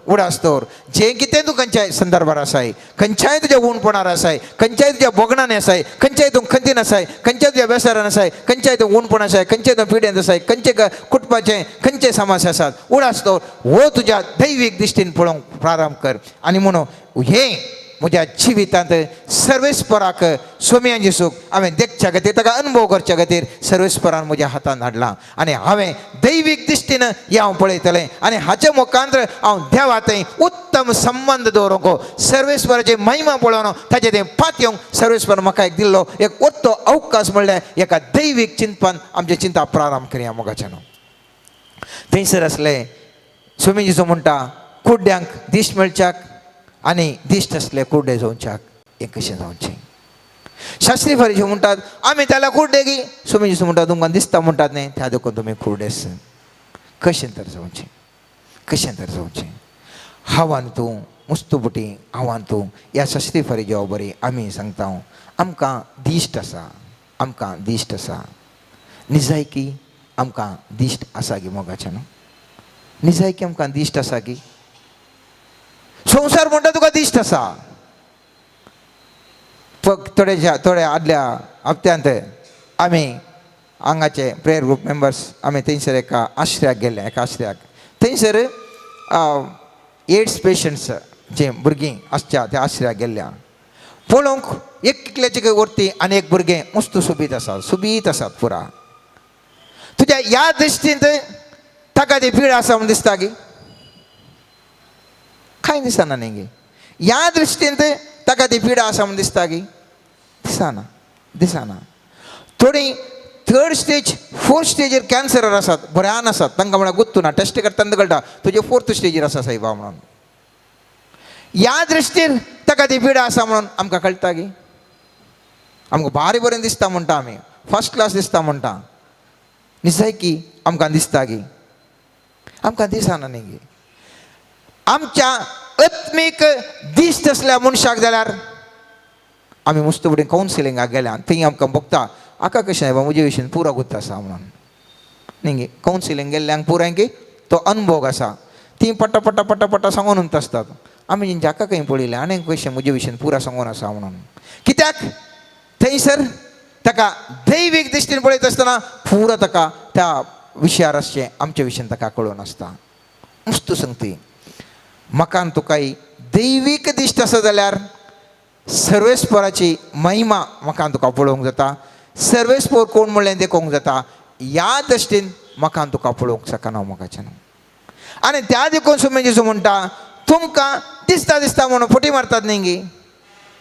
उडास दवर. जें कितें तूं खंयच्याय संदर्भार आसाय, खंयच्याय तुज्या उणपणार आसाय, खंयच्याय तुज्या भोगणान आसाय, खंयच्याय तूं खंतीन आसाय, खंयच्याय तुज्या वेसारान आसाय, खंयच्याय तूं उणपण आसाय, खंयच्याय तूं पिड्यांत आसाय, खंयचे कुटुंबाचे खंयचे समस्या आसात, उडास दवर. हो तुज्या दैवीक दृश्टीन पळोवंक प्रारंभ कर. आनी म्हणून हें म्हज्या जिवितांत सर्वेस्पराक सोम्या जेसूक हांवें देखच्या खातीर, ताका अनुभव करच्या खातीर सर्वेस्परान म्हज्या हातान हाडला आनी हांवें दैवीक दृश्टीन हें हांव पळयतलें आनी हाचे मुखांतर हांव देवा थंय उत्तम संबंद दवरूंक, सर्वेस्पराची महिमा पळोवन ताचे तें पातयेवंक सर्वेस्पर म्हाका एक दिल्लो एक उत्तो अवकाश म्हणल्यार एका दैवीक चिंतपान आमचें चिंता प्रारंभ करया मोगाच्यान. थंयसर आसले स्वामी जेजू म्हणटा कुड्ड्यांक दिश्ट मेळच्याक आनी दिश्ट आसले कुड्डे जावच्याक हें कशें जावचें. शास्त्री फारीसी म्हणटात आमी त्याला कुड्डे गी. स्वामी जेजू म्हणटा तुमकां दिसता म्हणटात न्ही, त्या देखून तुमी कुड्डेस. कशें तर जावचें, कशें तर जावचें. हांव आनी तूं मुस्तुबुटी, हांव आनी तूं ह्या शास्त्री फारीसी बरी आमी सांगता आमकां दिश्ट आसा, आमकां दिश्ट आसा. निजायकी आमकां दिश्ट आसा गी मोगाच्यान? निजायकी आमकां दिश्ट आसा की? संवसार म्हणटा तुका दिश्ट आसा. फक्त थोड्या थोड्या आदल्या हप्त्यांत आमी हांगाचे प्रेयर ग्रूप मेंबर्स आमी थंयसर एका आश्र्याक गेले, एका आश्र्याक. थंयसर एड्स पेशंट्स जे भुरगीं आसच्या त्या आश्र्याक गेल्ल्या. पळोवंक एकल्याचे वरती आनी एक भुरगें मस्त सोबीत आसा, सोबीत आसात पुरा. तुज्या ह्या दृश्टींत ताका ती पीड आसा म्हूण दिसता की? कांय दिसना न्ही गे. ह्या दृश्टींत ताका ती पिडा आसा म्हूण दिसता की? दिसना, दिसना. थोडीं थर्ड स्टेज फोर्थ स्टेजीर कॅन्सरार आसात, बऱ्यान आसात, तांकां म्हळ्यार गुत्तू ना, टेस्ट करतना कळटा तुजे फोर्थ स्टेजीर आसा सायबा म्हणून. ह्या दृश्टीन ताका ती पिडा आसा म्हणून आमकां कळटा की? आमकां भारी बरें दिसता म्हणटा आमी, फर्स्ट क्लास दिसता म्हणटा. निजायकी आमकां दिसता की? आमकां दिसना न्ही गे. आमच्या आत्मीक दिश्ट आसल्या मनशाक जाल्यार आमी मुस्त फुडें कावन्सिलिंगाक गेल्या थंय आमकां भोगता आका कशें बाबा म्हजे विशीं पुरो गुत्त आसा म्हणून न्ही गे. कावन्सिलींग गेल्ल्यांक पुराय की तो अनुभव आसा, ती पट्टा पट्टा पट्टा पट्टा सांगून आसतात. आमी तेंच्या आका खंय पळयलें आनी कशें म्हजे विशीं पुरा सांगून आसा म्हणून. कित्याक थंयसर ताका दैवीक दृश्टीन पळयत आसतना पुरो ताका त्या विशयार आसचें आमच्या विशयान ताका कळून आसता. मस्त सांगती म्हाका आनी तुकाय दैवीक दिश्ट आसा जाल्यार सर्वेस्पराची महिमा म्हाका आनी तुका पळोवंक जाता. सर्वेस्पर कोण म्हणलें देखोवंक जाता. ह्या दृश्टीन म्हाका आनी तुका पळोवंक शकना मोगाच्यान. आनी त्या देखून सुमी जेजू म्हणटा तुमकां दिसता दिसता म्हणून फटी मारतात न्ही गी.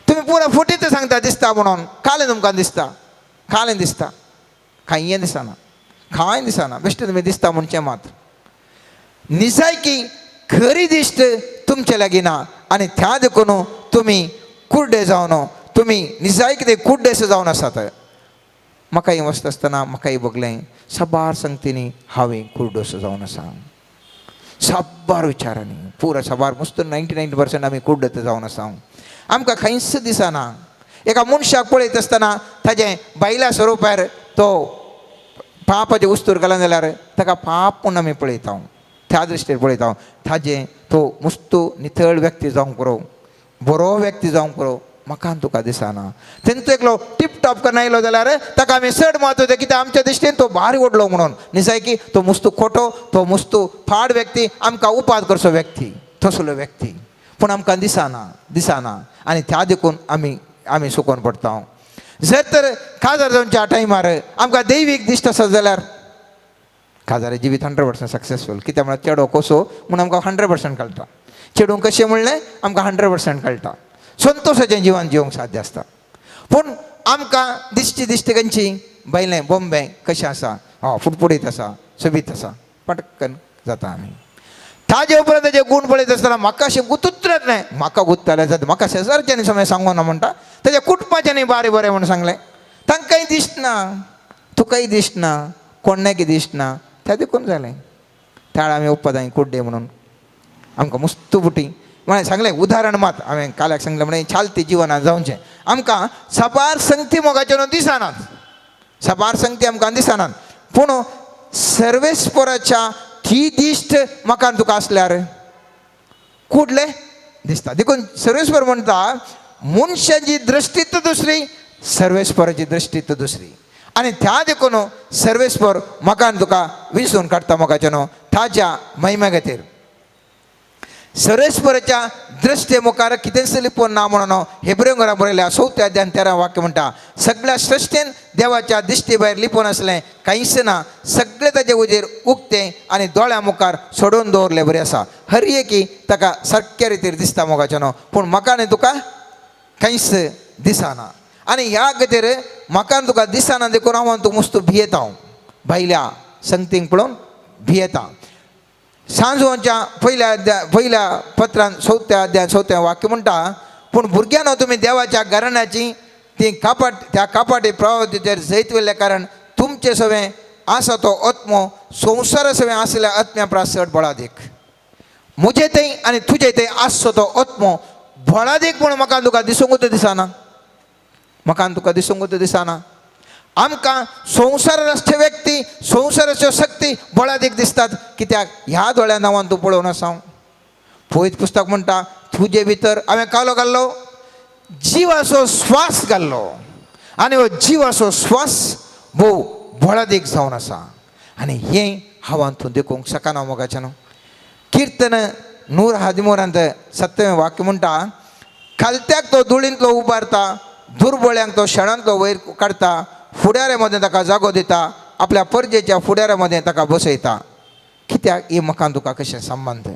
तुमी पुरा फटीच सांगता दिसता म्हणून. कालें तुमकां दिसता, कालें दिसता, कांय दिसना, कांय दिसना. बेश्टें तुमी दिसता म्हणचें मात. निजायकी खरी दिश्ट तुमचे लागीं ना आनी त्या देखून तुमी कुड्डे जावन, तुमी निजायकी ते कुड्डेसे जावन आसात. म्हाका हें वचता आसतना म्हाका हें भोगलें साबार संगतींनी हांवें कुड्डोसो जावन आसा. साबार विचारांनी पुरा साबार मस्त 99% आमी कुड्डत जावन आसा. आमकां खंयच दिसना. एका मनशाक पळयत आसतना ताजें बायल्या स्वरुपार तो पापाचें उस्तूर घालना जाल्यार ताका पाप म्हूण आमी पळयता, त्या दृश्टीन पळयता. ताजें तो मुस्तू नितळ व्यक्ती जावंक पुरो, बरो व्यक्ती जावंक पुरो, म्हाका आनी तुका दिसना. तेंचो एकलो टिपटॉप करून आयलो जाल्यार ताका आमी चड म्हत्व दिता, कित्याक आमच्या दृश्टीन तो भारी व्हडलो म्हणून. निजायकी तो मुस्तू खोटो, तो मुस्तू फाड व्यक्ती, आमकां उपाद करचो व्यक्ती, तसलो व्यक्ती. पूण आमकां दिसना, दिसना. आनी त्या देखून आमी आमी सुकोन पडटा. जर तर काजार जावच्या टायमार आमकां दैवीक दिश्ट आसत जाल्यार काजार जिवीत 100% सक्सेसफूल. कित्याक म्हळ्यार चेडो कसो म्हूण आमकां 100% कळटा, चेडूं कशें म्हणलें आमकां 100% कळटा. संतोशाचें जिवन जिवंक साध्य आसता. पूण आमकां दिश्टी दिश्टी खंयची बैलें बॉम्बे कशें आसा, हय फुटफुटीत आसा, सोबीत आसा, पटकन जाता आमी. ताजे उपरांत ताजे गूण पळयत आसतना म्हाका अशें गुतूच न्हय, म्हाका गुत्ताले जाता, म्हाका शेजारच्यांनी समय सांगूना म्हणटा, ताज्या कुटुंबाच्यांनी बारे बरें म्हूण सांगलें, तांकांय दिसना, तुकाय दिसना, कोणाकय दिसना, त्या देखून जालें. त्यावेळार आमी उपदाय कुड्डे म्हणून आमकां मुस्तू बुटी म्हळें सांगलें उदाहरण मात हांवें काल्याक सांगलें, म्हणलें चालती जिवनान जावचें, आमकां साबार संगती मोगाच्यो न्हू दिसनात, साबार संगती आमकां दिसनात, पूण सर्वेस्पराच्या ती दिश्ट म्हाका तुका आसल्यार कुडले दिसता. देखून सर्वेस्पर म्हणटा मनशाची दृश्टी तर दुसरी, सर्वेस्पराची दृश्टी तर दुसरी, आनी त्या देखून सर्वेस्पर म्हाका तुका विसून काडटा मोगाचें न्हू ताज्या महिमे खातीर. सर्वेस्पराच्या दृश्टे मुखार कितेंच लिपोवन ना म्हणून हेब्रेव बरयल्या चवथ्या अध्यान 13 वाक्य म्हणटा, सगळ्या सृश्टीन देवाच्या दिश्टी भायर लिपोवन आसलें कांयच ना, सगळें ताजे उजेर उक्तें आनी दोळ्या मुखार सोडून दवरलें बरें आसा. हर एकी ताका सारक्या रितीर दिसता मोगाचें न्हू, पूण म्हाका आनी तुका कांयच दिसना. आनी ह्या खातीर म्हाका आनी तुका दिसना देखून हांव तुका मुस्तू भियेता, हांव भायल्या संगतींक पळोवन भियेता. सांजवांच्या पयल्या अध्याय पयल्या पत्रान चवथ्या अध्याय चवथ्या वाक्य म्हणटा, पूण भुरग्यांनो तुमी देवाच्या घराण्याची ती कापाट त्या कापाटी प्रभावतेचेर जैत वयल्या कारण तुमचे सवें आसा तो आत्मो संवसारा सवें आसल्या आत्म्या प्रास चड बळादीक. म्हजे थंय आनी तुजे थंय आसचो तो आत्मो बळादीक म्हूण म्हाका तुका दिसूंकूच दिसना, म्हाका तुका दिसूंकूच दिसना. आमकां संवसाराचे व्यक्ती संवसाराच्यो शक्ती बळादीक दिसतात, कित्याक ह्या दोळ्या नांवान तूं पळोवन आसा. पयत पुस्तक म्हणटा तुजे भितर हांवें कालो घाल्लो, जिवाचो श्वास घाल्लो, आनी हो जिवाचो श्वास भोव बळादीक जावन आसा. आनी हें हांव तूं देखूंक शकना मोगाचें न्हू. किर्तन 113 सत्तवें वाक्य म्हणटा, खालत्याक तो धुळींतलो उबारता, दुर्बळ्यांक तो शेणांतलो वयर काडटा, फुडाऱ्या मदें ताका जागो दिता, आपल्या परजेच्या फुडाऱ्या मदें ताका बसयता. कित्याक ही म्हाका तुका कशें संबंद?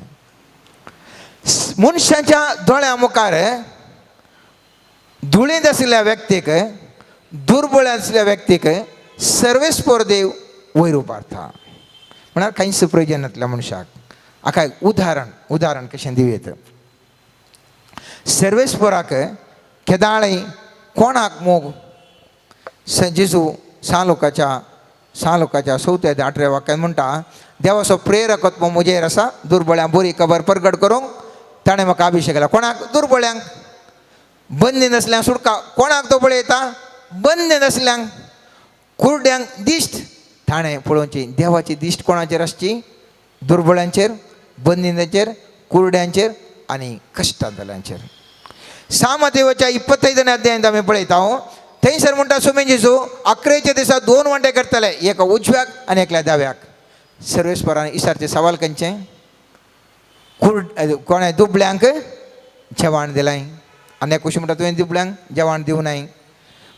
मनशाच्या दोळ्या मुखार धुळींत आशिल्ल्या व्यक्तीक, दुर्बळ आशिल्ल्या व्यक्तीक सर्वेस्पर देव वयर उबारता. म्हळ्यार कांयच प्रयोजन नासल्या मनशाक. हाका एक उदाहरण उदाहरण कशें दिवं येता. सर्वेस्पराक केदाळी कोणाक मोग जेजू सा लोकाच्या चवथ्या 8व्या वाक्यान म्हणटा, देवाचो प्रेरक आत्मो म्हजेर आसा, दुर्बळ्यांक बरी खबर परगट करूंक ताणें म्हाका अभिशेक केला. कोणाक? दुर्बळ्यांक. बंदी नासल्यांक सुटका. कोणाक तो पळयता? बंदी नासल्यांक, कुरड्यांक दिश्ट ताणें पळोवची. देवाची दिश्ट कोणाचेर आसची? दुर्बळ्यांचेर, बंदिनाचेर, कुरड्यांचेर आनी कश्टांतल्यांचेर. सामदेवाच्या 25 अध्यायांत आमी पळयता, थंयसर म्हणटा सुमेन जेजू अकरेच्या दिसा 2 वांटे करतले, एका उजव्याक आनी एकल्या दाव्याक. सर्वेस्परान इसारचें सवाल खंयचें? कुर्ड कोणें दुबळ्यांक जेवण दिलाय, आनी एक म्हणटा तुवें दुबळ्यांक जेवण दिवं नाय.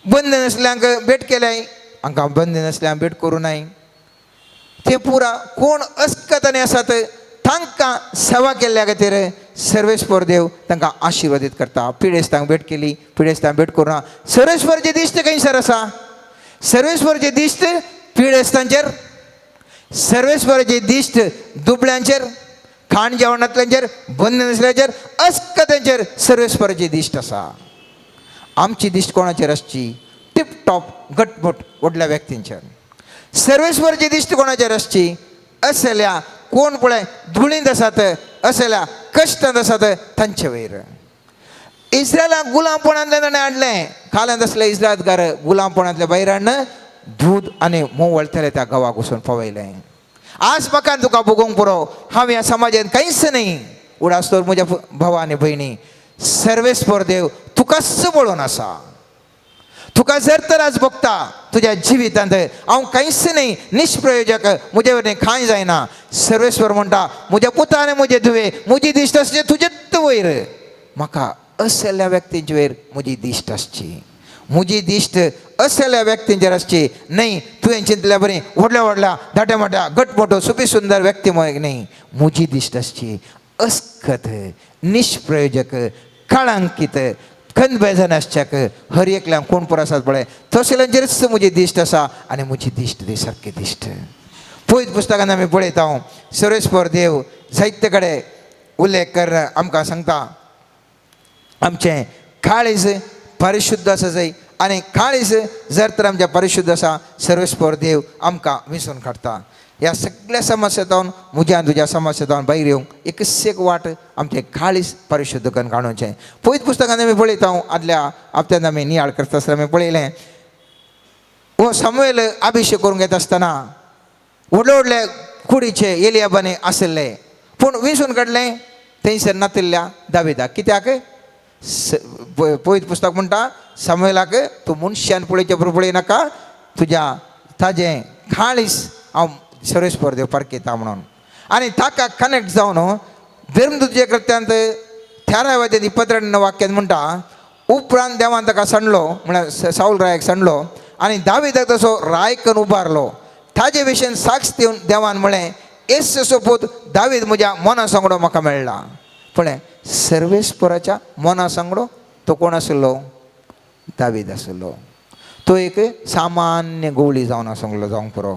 बंद नासल्यांक भेट केल्याय, हांकां बंद नासल्यांक भेट करूं नाय. ते पुरा कोण अस्कतानी आसात तांकां सेवा केल्ल्या खातीर सर्वेस्पर देव तांकां आशिर्वादीत करता. पिडेस्तांक भेट केली, पिडेस्तांक भेट करूं ना. सर्वेस्परची दिश्ट खंयसर आसा? सर्वेस्परची दिश्ट पिडेस्तांचेर, सर्वेस्पराची दिश्ट दुबळ्यांचेर, खाण जेवणांतल्यांचेर, बंद नासल्याचेर, अस्कत्यांचेर सर्वेस्पराची दिश्ट आसा. आमची दिश्ट कोणाचेर आसची? टिपटॉप घटमूट व्हडल्या व्यक्तींचेर. सर्वेस्पराची दिश्ट कोणाचेर आसची? असल्या कोण पळय धुळींत आसात, असल्या कश्टांत आसात तांचे वयर. इस्रायलाक गुलामपणांतल्यान ताणें हाडलें. काल्यांत आसले इस्रायलकार गुलामपणांतले भायर हाडून दूद आनी म्होंव वळटले त्या गांवाक वचून पावयलें. आज म्हाका तुका भोगोवंक पुरो, हांव ह्या समाजांत कांयच न्ही. उडास तर म्हज्या भावा आनी भयणी, सर्वेस्पर देव तुकाच पळोवन आसा. तुका जर तर आज भोगता तुज्या जिवितांत हांव कांयच न्ही, निष्प्रयोजक, म्हजे वरवीं कांय जायना. सर्वेस्पर म्हणटा म्हज्या पुता आनी म्हजे धुवे, म्हजी दिश्ट आसची तुजेच वयर. म्हाका असल्या व्यक्तींचे वयर म्हजी दिश्ट आसची, म्हजी दिश्ट असल्या व्यक्तींचेर आसची न्हय. तुवें चिंतल्या बरी व्हडल्या व्हडल्या धाट्या मोट्या घट मोटो सुपी सुंदर व्यक्ती न्हय. म्हजी दिश्ट आसची अस्कत, निष्प्रयोजक, कळंकीत, खंद आसच्याक. हर एकल्याक कोण पुरो आसात पळय तसल्यांचेरच म्हजी दिश्ट आसा आनी म्हजी दिश्ट ती सारकी दिश्ट. पयत पुस्तकान आमी पळयता, सर्वेस्पर देव जायते कडेन उल्लेख कर आमकां सांगता आमचें काळीज परिशुद्ध आसा जाय आनी काळीज जर तर आमचें परिशुद्ध आसा सर्वेस्पर देव आमकां विसून काडटा. ह्या सगळ्या समस्या म्हज्या तुज्या समस्या भायर येवंक एकच एक वाट आमचें काळीज परिशुद्ध करून काडूचें. पयत पुस्तकान आमी पळयता, आदल्या हप्त्यान आमी नियाळ करता आसतना आमी पळयलें हो सामुएल अभिशेक करूंक येता आसतना व्हडले व्हडले कुडीचे एलियाबानी आशिल्ले, पूण विसून काडलें थंयसर नातिल्ल्या दाविदाक. कित्याक? पयत पुस्तक म्हणटा सामुएलाक तूं मनशान पळयचे बरोबर पळय नाका, तुज्या ताजें काळीज हांव सर्वेस्पर देव पारखेता म्हणून. आनी ताका कनेक्ट जावन धर्मदूतच्या कृत्यांत 13व्या 22 वाक्यान म्हणटा उपरांत देवान ताका सांडलो, म्हळ्यार सावल रायाक सांडलो आनी दाविदाक तसो राय करून उबारलो. ताजे विशयन साक्ष दिवन देवान म्हळें येसो पूत दावीद म्हज्या मना सांगडो म्हाका मेळ्ळा. पळय सर्वेस्पराच्या मना सांगडो तो कोण आशिल्लो? दावीद आशिल्लो. तो एक सामान्य गोवळी जावन आसलो जावंक पुरो.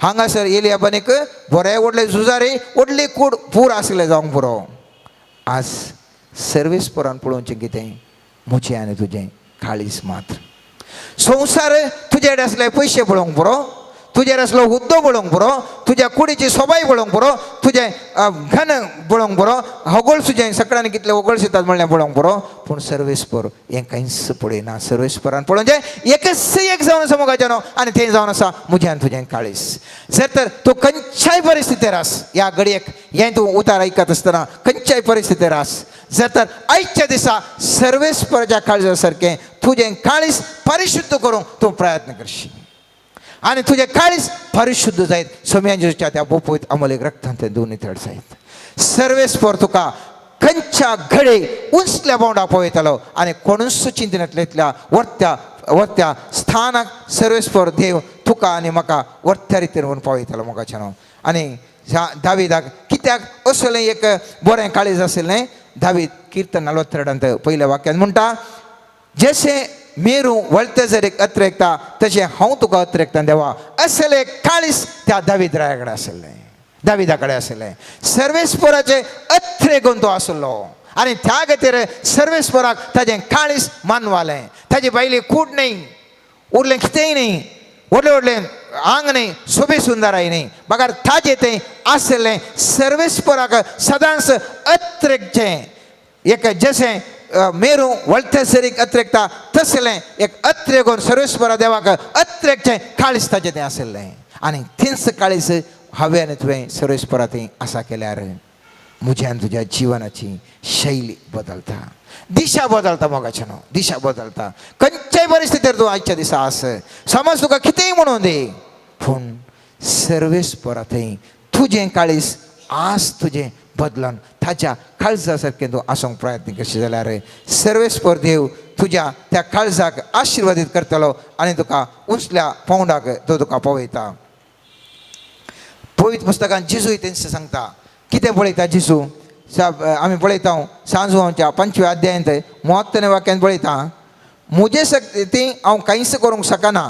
हांगासर एलियाबान एक बरे व्हडले झुजारी व्हडली कूड पूर आसले जावंक पुरो. आज सर्वेस्परान पळोवचें कितें? म्हजें आनी तुजें काळीज मात्र. संवसार तुजे कडेन आसले पयशे पळोवंक पुरो, तुजेर आसलो हुद्दो पळोवंक पुरो, तुज्या कुडीची सोबाय पळोवंक पुरो, तुजें घन पळोवंक पुरो, होगोळ तुजें सगळ्यांनी कितले होगळशितात म्हणलें पळोवंक पुरो, पूण सर्वेस्पर हें कांयच पळयना. सर्वेस्परान पळोवचें एकच एक जावन आसा मोगाचें न्हू आनी तें जावन आसा म्हजें आनी तुजें काळीज. जर तर तूं खंयच्याय परिस्थितीर आस, ह्या घडयेक हें तूं उतार आयकत आसतना खंयच्याय परिस्थितीर आस, जर तर आयच्या दिसा सर्वेस्पराच्या काळजा सारकें तुजें काळीज परिशुद्ध करूंक तूं प्रयत्न करशी आनी तुजें काळीज परिशुद्ध जायत सोम्यांच्या त्या बोपयत अमोलेक रक्तान तें दोनी थड जायत. सर्वेस्पर तुका खंयच्या घडे उंचल्या पावंडा पळयतलो आनी कोणूच चिंतनातल्या इतल्या वर्त्या वर्त्या स्थानाक सर्वेस्पर देव तुका आनी म्हाका वर्त्या रितीन म्हणून पावयतलो मोगाचें न्हू. आनी दाविदाक कित्याक असलें एक बरें काळीज आशिल्लें? दावीद किर्तन 42 पयल्या वाक्यान म्हणटा जशें मेरू वळते जर एक अत्रेकता तशें हांव तुका अत्रेकता देवा. असलें काळीज त्या दावीद राया कडेन आशिल्लें, दाविदा कडेन आशिल्लें. सर्वेस्पराचें अत्रेगून तो आशिल्लो आनी त्या खातीर सर्वेस्पराक ताजें काळीज मानवालें. ताजी बायली कूड न्हय, उरलें कितेंय न्हय, व्हडलें व्हडलें आंग न्हय, सोबे सुंदराय न्हय, बगर ताजें तें आशिल्लें सर्वेस्पराक सदांच अत्रेकचें एक जशें मेरू वळते सरीक अत्रेकता तसलें एक अत्रेगून सर्वेस्परा देवाक अत्रेकचें काळीज ताजें तें आशिल्लें. आनी तीच काळीज हांवें आनी तुवें सर्वेस्परा थंय आसा केल्यार म्हज्या आनी तुज्या जिवनाची शैली बदलता, दिशा बदलता मोगाचें न्हू, दिशा बदलता. खंयच्याय परिस्थितीर तूं आयच्या दिसा आस, समज तुका कितेंय म्हणून दी, पूण सर्वेस्परा थंय तुजें काळीज आज तुजें बदलन ताच्या काळजा सारकें तूं आसूंक प्रयत्न करशी जाल्यार सर्वेस्पर देव तुज्या त्या काळजाक आशिर्वादीत करतलो आनी तुका उंचल्या पावंडाक तो तुका पावयता. पवित्र पुस्तकान जेजूय तेंच सांगता. कितें पळयता जेजू? आमी पळयता सांजवाच्या 5व्या अध्यायांत 73 वाक्यान पळयता, म्हजे शक्ती हांव कांयच करूंक शकना,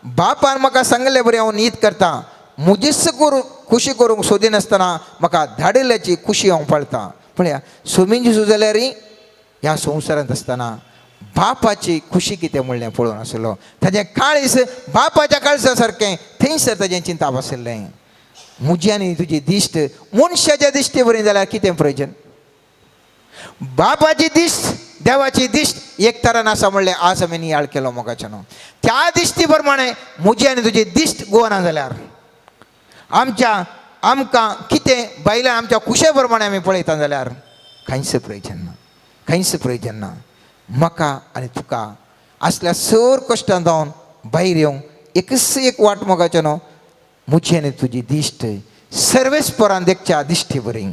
बापान म्हाका सांगले बरें हांव नीत करता, म्हजीच करूं खुशी करूंक सोदिनासतना म्हाका धाडिल्ल्याची खुशी हांव पळता. पळया सोमीन जेजू जाल्यार ह्या संवसारांत आसतना बापाची खुशी कितें म्हणलें पळोवन आशिल्लो. ताजें काळीज बापाच्या काळजा सारकें थंयसर ताजें चिंताप आशिल्लें. म्हजी आनी तुजी दिश्ट मनशाच्या दिश्टी बरी जाल्यार कितें प्रयोजन? बापाची दिश्ट देवाची दिश्ट एक तरान आसा म्हणलें आज आमी नियाळ केलो मोगाचें न्हू. त्या दिश्टी प्रमाणे म्हजी आनी तुजी दिश्ट गोवना जाल्यार आमच्या आमकां कितें बायलां आमच्या खुशे प्रमाणे आमी पळयता जाल्यार कांयच प्रयोजन ना, कांयच प्रयोजन ना. म्हाका आनी तुका असल्या सर कश्टान जावन भायर येवंक एकच एक वाट मोगाचें न्हू, म्हजी आनी तुजी दिश्ट सर्वेस्परान देखच्या दिश्टी बरी.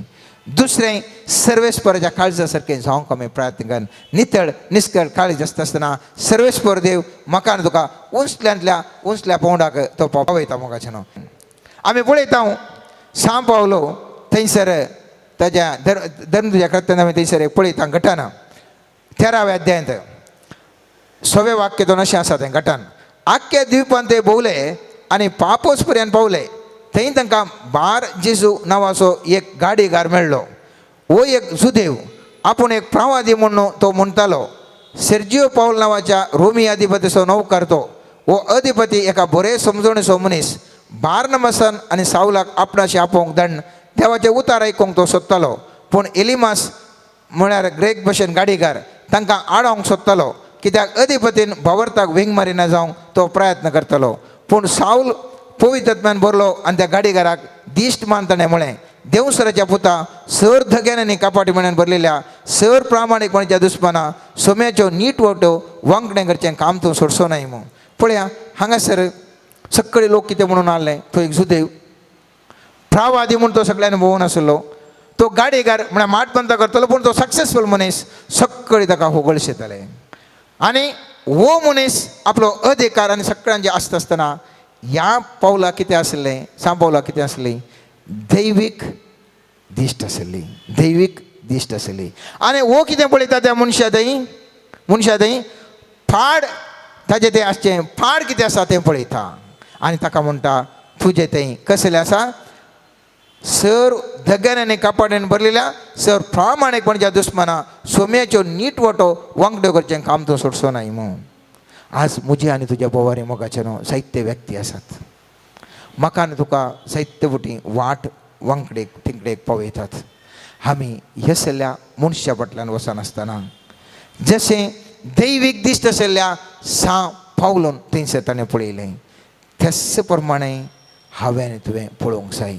दुसरें सर्वेस्पराच्या काळजा सारकें जावंक आमी प्रयत्न कर. नितळ निस्कळ काळीज आसता आसतना सर्वेस्पर देव म्हाका आनी तुका उंचल्यांतल्या उंचल्या पावंडाक तो पावयता मोगाचें न्हू. आमी पळयता सां पावलो थंयसर ताज्या धर्म तुज्या कृत्यान आमी थंयसर एक पळयता घटना 13व्या अध्यायांत 6वें वाक्य दोन अशें आसा तें घटन. आख्ख्या द्वीपान ते भोवले आनी पापोस पर्यंत पावले. थंय तांकां बार जेजू नांवाचो एक गाडीगार मेळ्ळो. हो एक जुदेव, आपूण एक प्रावादी म्हणून तो म्हणटालो. सेर्जियो पावल नांवाच्या रोमी अधिपतीचो नौकर तो. हो अधिपती एका बरे समजणेचो मनीस. बार्नमसन आनी सावलाक आपणाशी आपोवंक दंड देवाचें उतार आयकूंक तो सोदतालो. पूण एलिमास म्हळ्यार ग्रेक भशेन गाडीगार तांकां आडोवंक सोदतालो, कित्याक अधिपतीन भावर्थाक वेंग मारिना जावंक तो प्रयत्न करतालो. पूण सावल पवित्रत्म्यान भरलो आनी त्या गाडीगाराक दिश्ट मान ताणें म्हळें, देवसराच्या पुता, सर धग्यान आनी कपाटी म्हण्यान भरलेल्या सर प्रामाणीकपणाच्या दुस्माना, सोम्याच्यो नीट वट्यो वांकडें करचें काम तूं सोडचो नाय म्हूण. पळया हांगासर सगळे लोक कितें म्हणून आसले, तो एक जुदेव प्रावादी म्हूण तो सगळ्यांनी भोंवून आसलो. तो गाडीगार म्हळ्यार माट बंद करतलो, पूण तो सक्सेसफूल मनीस. सगळे ताका होगळशेताले आनी हो मनीस आपलो अधिकार आनी सगळ्यांचे आसता आसतना ह्या पावला कितें आसलें, सा पावला कितें आसली, दैवीक दिश्ट आसली, दैवीक दिश्ट आसली. आनी हो कितें पळयता त्या मनशा थंय, मनशा थंय फाड ताजें तें आसचें फाड कितें आसा तें पळयता आनी ताका म्हणटा, तुजें थंय कसलें आसा, सर धग्यान आनी कपाट्यान भरलेल्या सर प्रामाणीकपणाच्या दुस्माना, सोम्याच्यो नीट वटो वांकड्यो करचें काम तूं सोडचो नाय म्हूण. आज म्हजी आनी तुज्या बोवारी मोगाचे न्हू जायते व्यक्ती आसात, म्हाका आनी तुका जायते फावटी वाट वांकडेक तिंकडेक पावयतात. आमी ह्यसल्या मनशा फाटल्यान वचनासतना जशें दैवीक दिश्ट आशिल्ल्या सा पावलून थंयसर ताणें पळयलें, त्याच प्रमाणे हांवें आनी तुवें पळोवंक जाय.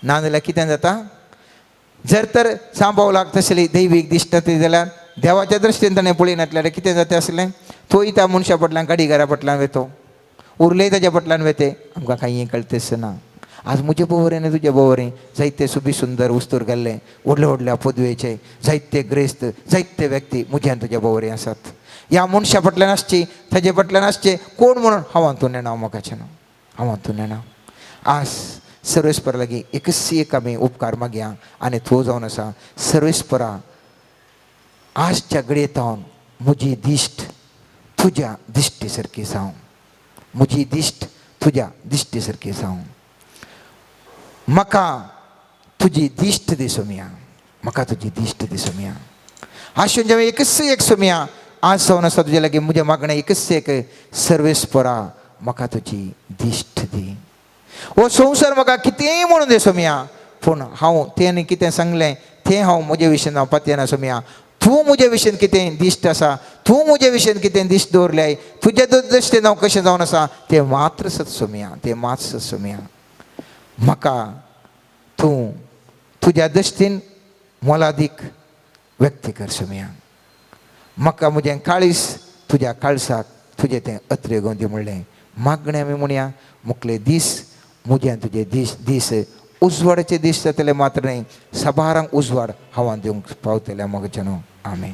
नाजाल्यार कितें जाता, जर तर सा पावलाक तसली दैवीक दिश्ट ती जाल्यार देवाच्या दृश्टीन ताणें पळयनासल्यार कितें जाता आसलें, तोय त्या मनशा फाटल्यान गाडीघरा फाटल्यान वेतो, उरलेय ताच्या फाटल्यान वेते, आमकां कांय कळतेच ना. आज म्हजे बोवरे आनी तुजे बोवरे जायते सुबी सुंदर वस्तूर घाल्ले व्हडल्या व्हडल्या पदवेचे जायते ग्रेस्त जायते व्यक्ती म्हजे आनी तुज्या बोवरे आसात. ह्या मनशा फाटल्यान आसची, ताजे फाटल्यान आसचे कोण म्हणून हांव तूं नेणा, मोगाचें न्हू हांव तूं नेणा. आज सर्वेस्परा लागीं एकच एक आमी उपकार मागया आनी तो जावन आसा, सर्वेस्परा आजच्या घडयेत हांव म्हजी दिश्ट तुज्या दिश्टी सारकी जावं, म्हजी दिश्ट तुज्या दिश्टी सारकी जावं, म्हाका तुजी दिश्ट दी सोमया, म्हाका तुजी दिश्ट दी सोमया. आशेन जेव्हा एकच एक सोमया आज जावन आसा तुज्या लागीं म्हजें मागणें एकच एक, सर्वेस्परा म्हाका तुजी दिश्ट दी. हो संवसार म्हाका कितेंय म्हणून दी सोमया, पूण हांव तेणी कितें सांगलें तें हांव म्हजे विशीं हांव पातयेना सोमया. तूं म्हजे विशीं कितें दिश्ट आसा, तूं म्हजे विशीं कितें दिश्ट दवरल्याय, तुज्या दृश्टीन हांव कशें जावन आसा तें मात्र सत सोमया, तें मात्र सत सोमया. म्हाका तूं तुज्या दृश्टीन मोलादीक व्यक्त कर सोमया. म्हाका म्हजें काळीस तुज्या काळसाक तुजें तें अत्रे दी म्हणलें मागणें आमी म्हणया. मुखले दीस म्हजें आनी तुजे दीस दीस उजवाडाचे दीस जातले मात्र न्हय, साबारांक उजवाड हांव दिवंक पावतलें मोगाचें न्हू. आमेन.